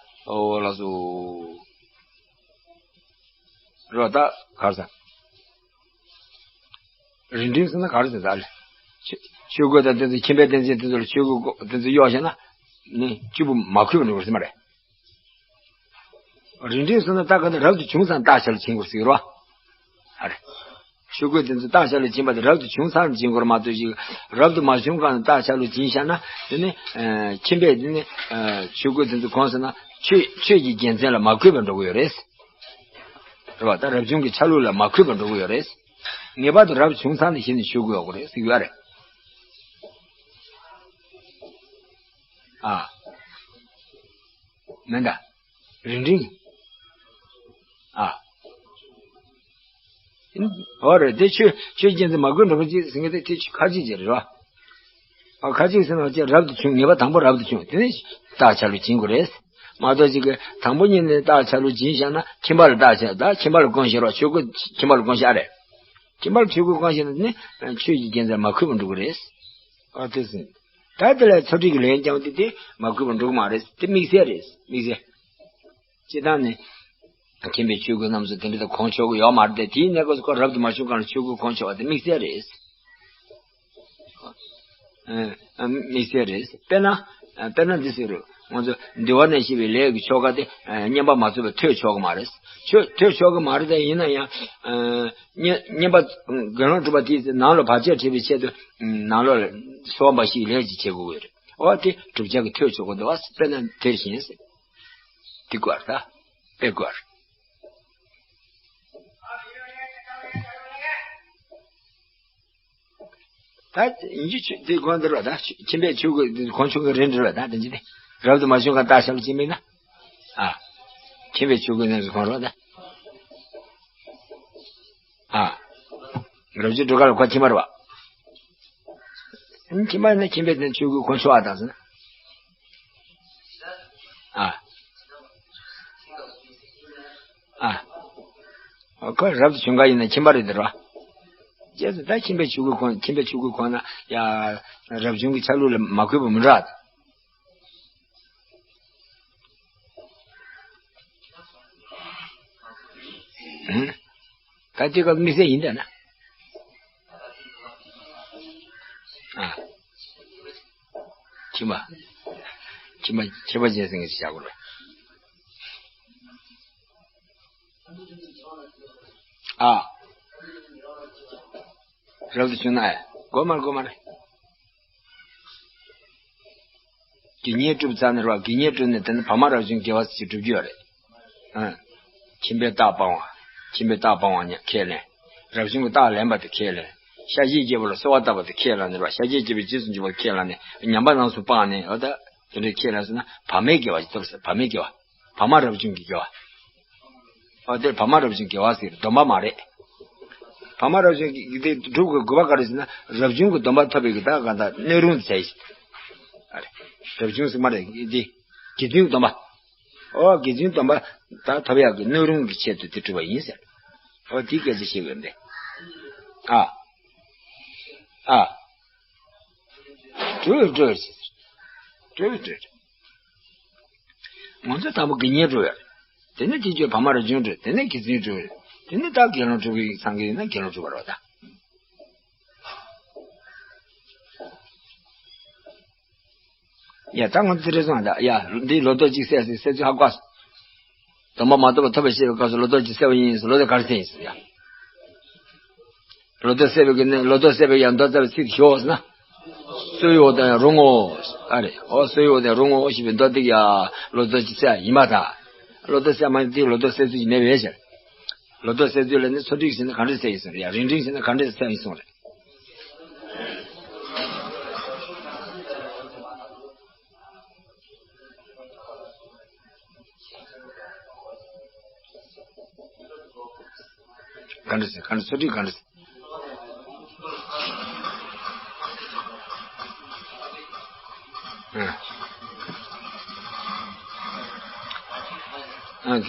འོ་ལགས་སོ། རོ་ད་ག་རེ་ཟ། རིང་འབྲིང་ཟེར་ན་ག་རེ་ཟེར་ད་ལེ། ཆོས་ཆོས་གོས་དང་དེ་ཚོ་ཁྱིམ་པའི་བསྟན་འཛིན་དེ་ཚོ་ལ་ཆོས་གོས་དེ་ཚོ་གཡོགས་བྱས་ན་ནི་བཅུ་པོ་མ་གུས་པ་འགྲོ་གི་རེད་ཟེར་མ་རེད། རིང་འབྲིང་ཟེར་ན་ད་ག་ནས་རབ་ཏུ་བྱུང་ཙང་རྟགས་ཆ་ལུགས་ཅན་དགོས་ཟེར་རོ། ཨ་རེ། ཆོས་གོས་དེ་ཚོ་རྟགས་ཆ་ལུགས་ཅན་པ་དེ་རབ་ཏུ་བྱུང་ཙང་ཅན་དགོས་རེད་མ་གཏོགས་ཅིག་རབ་ཏུ་མ་བྱུང་གང་རྟགས་ཆ་ལུགས་ཅན་བཞག་ན་དེ་ནི་ཨ་ཁྱིམ་པས་དེ་ནི་ཨ་ཆོས་གོས་དེ་ཚོ་གོན་ཟེར་ན་ཆོས་ཆོས་ཀྱི་རྒྱལ་མཚན་ལ་མ་གུས་པར་འགྲོ་གི་ཡོད་རེད། རེད་བ། ད་རབ་བྱུང་གི་ཆ་ལུགས་ལ་མ་གུས་པར་འགྲོ་གི་ཡོད་རེད། ངེས་པར་དུ་རབ་བྱུང་ཙང་དེ་བཞིན་དུ་ཆོས་གོས་ཡོད་དགོས་རེད་ཟེར་གྱི་ཡོད་རེད། ཨ། མེད་ད། རིང་འབྲིང་། ཨ། འོ་རེད་དེ་ཆོས་ཆོས་རྒྱལ་མཚན་མ་གུས་འགྲོ་གི་ཅིག་ཟེར་མཁན་དེ་དེ་ཆོས་ཁ་ཅིག་ཅིག་རེད་བ། ཨ་ཁ་ཅིག་ཟེར་ན་ཅིག་རབ་ཏུ་བྱུང་ངེས་པ་དང་པོ་རབ་ཏུ་བྱུང་དེ་ནི་རྟགས་ཆ་ལུགས་ཅན་དགོས་རེད། མ་གཏོགས་ཅིག་གི་དང་པོ་ཉིད་ནས་རྟགས་ཆ་ལུགས་ཅན་བཞག་ན་ཁྱིམ་པ་ལ་རྟགས་ཆ་ད་ཁྱིམ་པ་ལ་གོན་ཤེས་རོགས་ཆོས་གོས་ཁྱིམ་པ་ལ་གོན་ཤེས་ཨ་རེད། ཁྱིམ་པ་ལ་ཆོས་གོས་གོན་ཤེས་ན་ནི་ཆོས་ཀྱི་རྒྱལ་མཚན་མ་གུས་པར་འགྲོ་གི་རེད། ཨ་དེ་ཟིན། ད་དེ་ལ་ཚུལ་ཁྲིམས་ཀྱི་ལན་རྐྱང་དེ་དེ་མ་གུས་པར་འགྲོ་གི་མ་རེད་དེ་དམིགས་བསལ་རེད་དམིགས་བསལ། སྤྱིར་བཏང་ནི། ཁྱིམ་པའི་ཆོས་གོས་རྣམས་སུ་དེ་འདྲ་དུ་གོན་ཆོག་གི་ཡོད་མ་རེད་དེ་དེའི་གནས་སྐབས་སུ་ཁོ་རབ་ཏུ་མ་བྱུང་གང་ལ་ཆོས་གོས་གོན་ཆོག་པ་དེ་དམིགས་བསལ་རེད། ཨ་དམིགས་བསལ་རེད། དཔེར་ན། དཔེར་ན་འདི་ཟེར་རོ། ང་ཚོ་འདུལ་བ་ནས་བཤད་པའི་ལས་ཀྱི་ཆོ་ག་དེ་བསྙེན་པ་མ་ཚུགས་པར་ཐོས་ཆོག་གི་མ་རེད། ཆོས་ཐོས་ཆོག་གི་མ་རེད་དེ་ཡིན་ན་ཡང་། བསྙེན་བསྙེན་པ་དགེ་སློང་གྲུབ་པ་དེས་ནང་ལ་བར་ཆད་བྱེད་པའི་ཆེད་དུ་ནང་ལོགས་ལ་གསོལ་བ་འབའ་ཞིག་ལས་ཅིག་བྱེད་དགོས་ཀྱི་རེད། འོ་དེ་བསྒྲུབ་བྱ་གི་ཐོས་ཆོག་གི་འདུག་བ་དཔེར་ན་དེར་བཞིན་ཟེར། དེ་དགོས་རེད་ད། དཔེ་དགོས་རེད། ད་ཡིན་གྱི་ཆོས་དེ་གོང་འདིར་བ་ད་ཁྱིམ་པའི་ཆོས་གོས་གོང་ཆོས་གོས་རེད་འདིར་བ་ད་དེ་འདྲ་དེ་རབ་ཏུ་མ་བྱུང་གང་རྟགས་ཆ་ལུགས་ཅན་མིན་ན། ཨ། ཁྱིམ་པའི་ཆོས་གོས་རྣམས་སུ་གོང་རོགས་ད། ཨ། རབ་བྱུང་སྒྲུབ་ཁང་ལ་ཁོ་ཁྱིམ་པ་རེད་བ། ཁྱིམ་པ་ཡིན་ན་ཁྱིམ་པའི་དེ་ཆོས་གོས་གོང་ཆོག་ཨ་དང་ཟེར་ན། ཨ། ཨ། ཁོ་རབ་ཏུ་བྱུང་ག་ཡིན་ན་ཁྱིམ་པ་རེད་དེ་རོ། རྗེས་སུ་ད་ཁྱིམ་པའི་ཆོས་གོས་གོན་ཁྱིམ་པའི་ཆོས་གོས་གོན་ན་ཡ། རབ་བྱུང་གི་ཆ་ལུགས་ལ་མ་གུས་པ་མི་འདྲ། ད་དེ་སྐབས་དམིགས་བསལ་ཡིན་ད་ན། ཨ། ཁྱིམ་པ། ཁྱིམ་པ་ཁྱིམ་པ་རྗེས་སུ་ངེས་ཤེས་བྱ་དགོས་རེད། ཨ། རབ་ཏུ་བྱུང་ན་ཨེ། དགོས་མ་རེད་དགོས་མ་རེད། དགེ་བསྙེན་གྲུབ་ཚར་ནས་རེད་བ། དགེ་བསྙེན་གྲུབ་ནས་དེ་ནི་བར་མ་རབ་བྱུང་དགེ་བ་ཞིག་སྒྲུབ་རྒྱུ་ཡོད་རེད། ཨ། ཁྱིམ་པའི་རྟགས་སྤང་བ། ཁྱིམ་པའི་རྟགས་སྤང་བ་ཉ་ཁས་ལེན། རབ་བྱུང་གི་རྟགས་ལེན་པ་དེ་ཁས་ལེན། ཤ་རྗེས་བརྒྱད་པོ་ལ་གསོལ་བ་བཏབ་པ་དེ་ཁས་ལེན་ནས་རེད་བ། ཤ་རྗེས་བརྒྱད་པོའི་རྗེས་སུ་འཇུག་པ་ཁས་ལེན་ནས་ཉམས་པ་རྣམས་སུ་སྤངས་ནས། འོ་ད་དེ་འདྲ་ཁས་ལེན་སོང་ན་བར་མའི་དགེ་བ་ཞིག་ཐོབ་ཟེར། བར་མའི་དགེ་བ། བར་མ་རབ་བྱུང་གི་དགེ་བ། ཨོ་དེར་བར་མ་རབ་བྱུང་དགེ་བ་ཟེར། སྡོམ་པ་མ་རེད། བར་མ་རབ་བྱུང་གི་དེ་སྒྲུབ་དགོས་དགོས་པ་ག་རེ་ཟེར་ན། རབ་བྱུང་གི་སྡོམ་པ་ཐོབ་པའི་གི་ད་ག་ད་སྣོད་རུང་དེ་བྱས་ཡིན། ཨ་རེ། རབ་བྱུང་ཟེར་མ་རེད་དེ། དགེ་འདུན་སྡོམ་པ། ཨོ་དགེ་འདུན་སྡོམ་པ་ད་ཐོབ་ཡག་གི་སྣོད་རུང་གི་ཆེད་དུ་དེ་སྒྲུབ་པ་ཡིན་ཟེར། ཨོ་དེའི་སྐད་ཆ་བཤད་དགོས་འདི། ཨ། ཨ། སྤྲོས་སྤྲོས་ཟེར། སྤྲོས་སྤྲོས། ང་ཚོ་དང་པོ་དགེ་བསྙེན་སྒྲུབ་ཡ། དེ་ནས་དེ་ཚོས་བར་མ་རབ་བྱུང་སྒྲུབ། དེ་ནས་དགེ་འདུན་སྒྲུབ། དེ་ནས་ད་དགེ་སློང་སྒྲུབ་ཀྱི་ཚང་གི་ཡིན་ན་དགེ་སློང་སྒྲུབ་པ་རེད་ད། ཡ་ད་ང་ཚོ་དེ་རེད་སོང་ད། ཡ་འདི་ལོ་ཏོག་གཅིག་བསད་ཟེར་བསད་ཚུལ་ཧ་གོ་སོང་། སྡོམ་པ་མ་ཐོབ་པ་ཐོབ་པར་བཤད་པའི་སྐབས་སུ་ལོ་ཏོག་གཅིག་བསད་པ་ཡིན་ཟེར། ལོ་ཏོག་ག་རེ་བསད་ཡིན་ཟེར་ཡ། ལོ་ཏོག་བསད་པའི་གི་ནི། ལོ་ཏོག་བསད་པའི་ཡང་མདོ་རྩ་བའི་ཚིག་ཞོག་ཟེར་ན། གསོལ་བའི་འོག་ཏུ་ཡང་རུང་ངོ་། ཨ་རེ། ཨོ་གསོལ་བའི་འོག་ཏུ་ཡང་རུང་ངོ་ཞེས་པའི་མདོ་འདི་ཡ་ལོ་ཏོག་གཅིག་བསད་ཡིན་པ་དང་། ལོ་ཏོག་བསད་མ་ཡིན་དེ་ལོ་ཏོག་བསད་ཚུལ་ཞིག་མེད་པའི་ཕྱིར། ལོ་ཏོག་བསད་ཚུལ་ལ་ནི་ཚོ་སྒྲིག་བྱས་ན་ག་འདྲ་བསད་ཡིན་གསུངས་རེད་ཡ། རིང་འབྲིང་བྱས་ན་ག་འདྲ་བསད་ཡིན་གསུངས་རེད། ག་འདྲ་ཟེར། ག་འདྲ་ཚོ་སྒྲིག་ག་འདྲ་ཟེར། ཨ། ཨ།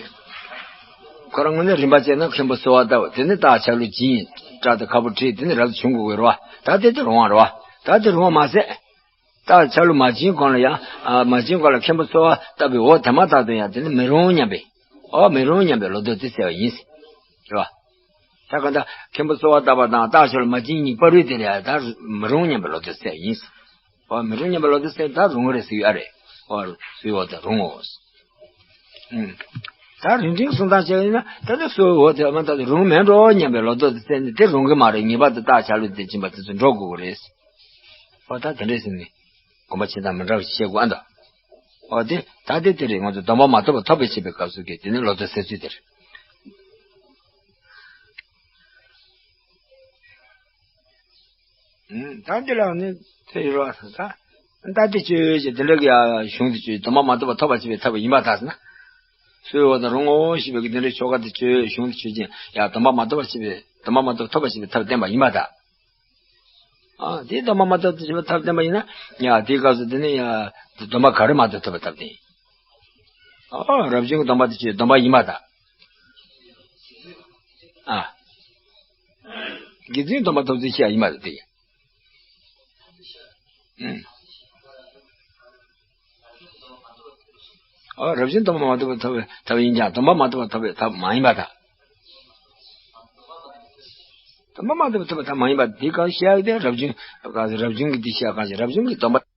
ཁོ་རང་ངོས་ནས་རིམ་པ་བྱས་ན་མཁན་པོ་གསོལ་བ་བཏབ། དེ་ནས་རྟགས་ཆ་ལུགས་སྦྱིན། སྐྲ་དང་ཁ་སྤུ་བྲེགས། དེ་ནས་རབ་ཏུ་བྱུང་དགོས་རེད་བ། ད་དེ་དེ་རུང་བ་རེད་བ། ད་དེ་རུང་བ་མ་ཟད། རྟགས་ཆ་ལུགས་མ་བྱིན་གོང་ལ་ཡང་། ཨ། མ་བྱིན་གོང་ལ་མཁན་པོ་གསོལ་བ་བཏབ་པའི་འོག་དེ་མ་ཐག་ཏུ་ཡང་དེ་ནི་མི་རུང་སྙམ་པའི། ཨོ་མི་རུང་སྙམ་པའི་ལོ་ཏོག་དེ་བསད་པ་ཡིན། རེད་བ། ད་ག་ད་མཁན་པོ་གསོལ་བ་བཏབ་པ་དང་རྟགས་ཆ་ལུགས་མ་བྱིན་གཉིས་བར་དུ་དེ་ལ་ཡང་ད་མི་རུང་སྙམ་པའི་ལོ་ཏོག་བསད་པ་ཡིན། ཨོ་མི་རུང་སྙམ་པའི་ལོ་ཏོག་བསད་པ་ད་རུང་བ་རེད་ཟེར་ཡ་རེད། ཨོ་གསོལ་བ་དང་རུང་ངོ་། ཨུམ། ད་རིང་འབྲིང་གསུང་སྟངས་བྱས་ཡིན་ན། ད་ལྟ་གསོལ་བའི་འོག་དེ་མ་ད་རུང་མེད་འགྲོ་སྙམ་པའི་ལོ་ཏོག་དེ་བསད་ནས་དེ་རུང་གི་མ་རེད། ངེས་པར་དུ་རྟགས་ཆ་ལུགས་དེ་སྦྱིན་པ་དེ་ཚོ་འགྲོ་དགོས་ཀྱི་རེད། ཨོ་ད་དེ་འདྲས་ཟེར་ནས་དགོངས་པ་བྱེད་སྟངས་མི་འདྲ་བ་ཞིག་བཤད་དགོས་ཨ་འདྲ། ཨོ་དེ་ད་དེ་དེ་རེད། ང་ཚོ་སྡོམ་པ་མ་ཐོབ་པ་ཐོབ་པར་བྱེད་པའི་སྐབས་སུ་གི་དེ་ནི་ལོ་ཏོག་བསད་ཚུལ་དེ་རེད། ཨུམ། ད་འདི་ལ་ནི་དེ་ཡོད་རེད་བ། ད་ད་དེ་ཆོས་ཀྱི་དེ་འདྲ་གི་ཡ་གཞུང་དེ་ཆོས་སྡོམ་པ་མ་ཐོབ་པ་ཐོབ་པར་བྱེད་པའི་ཐབས་ཡིན་པར་ཐལ་ཟེར་ན། གསོལ་བ་དང་རུང་ངོ་ཞེས་པའི་གི་དེ་འདྲའི་ཆོ་ག་དེ་ཆོས་གཞུང་དེ་ཆོས་ཅན་ཡ་སྡོམ་པ་མ་ཐོབ་པར་བྱེད་པའི། སྡོམ་པ་མ་ཐོབ་ཐོབ་པར་བྱེད་པའི་ཐབས་བསྟན་པ་ཡིན་པར་ཐལ། ཨ་དེ་སྡོམ་པ་མ་ཐོབ་ཐོབ་བྱེད་པའི་ཐབས་བསྟན་པ་ཡིན་ན། ཡ་དེའི་སྐབས་སུ་དེ་ནི་ཡ་སྡོམ་པ་ག་རེ་མ་ཐོབ་ཐོབ་པའི་ཐབས་བསྟན། ཨ་རབ་བྱུང་གི་སྡོམ་པ་དེ་ཆོས་སྡོམ་པ་ཡིན་པར་ཐལ། ཨ། དགེ་འདུན་སྡོམ་པ་ཐོབ་ཚུལ་བཤད་ཡ་ཡིན་པ་རེད་དེ། ཨུམ། ཨ་རབ་བྱུང་སྡོམ་པ་མ་ཐོབ་པ་ཐོབ་པའི་ཐབས་ཡིན་ཀྱང་སྡོམ་པ་མ་ཐོབ་པ་ཐོབ་པའི་ཐབས་མ་ཡིན་པར་ཐལ། སྡོམ་པ་མ་ཐོབ་པ་ཐོབ་པའི་ཐབས་མ་ཡིན་པ་འདི་གང་བཤད་ཡ་དེ་རབ་བྱུང་། རབ་བྱུང་གི་འདི་བཤད་གང་ཞིག་རབ་བྱུང་གི་སྡོམ་པ།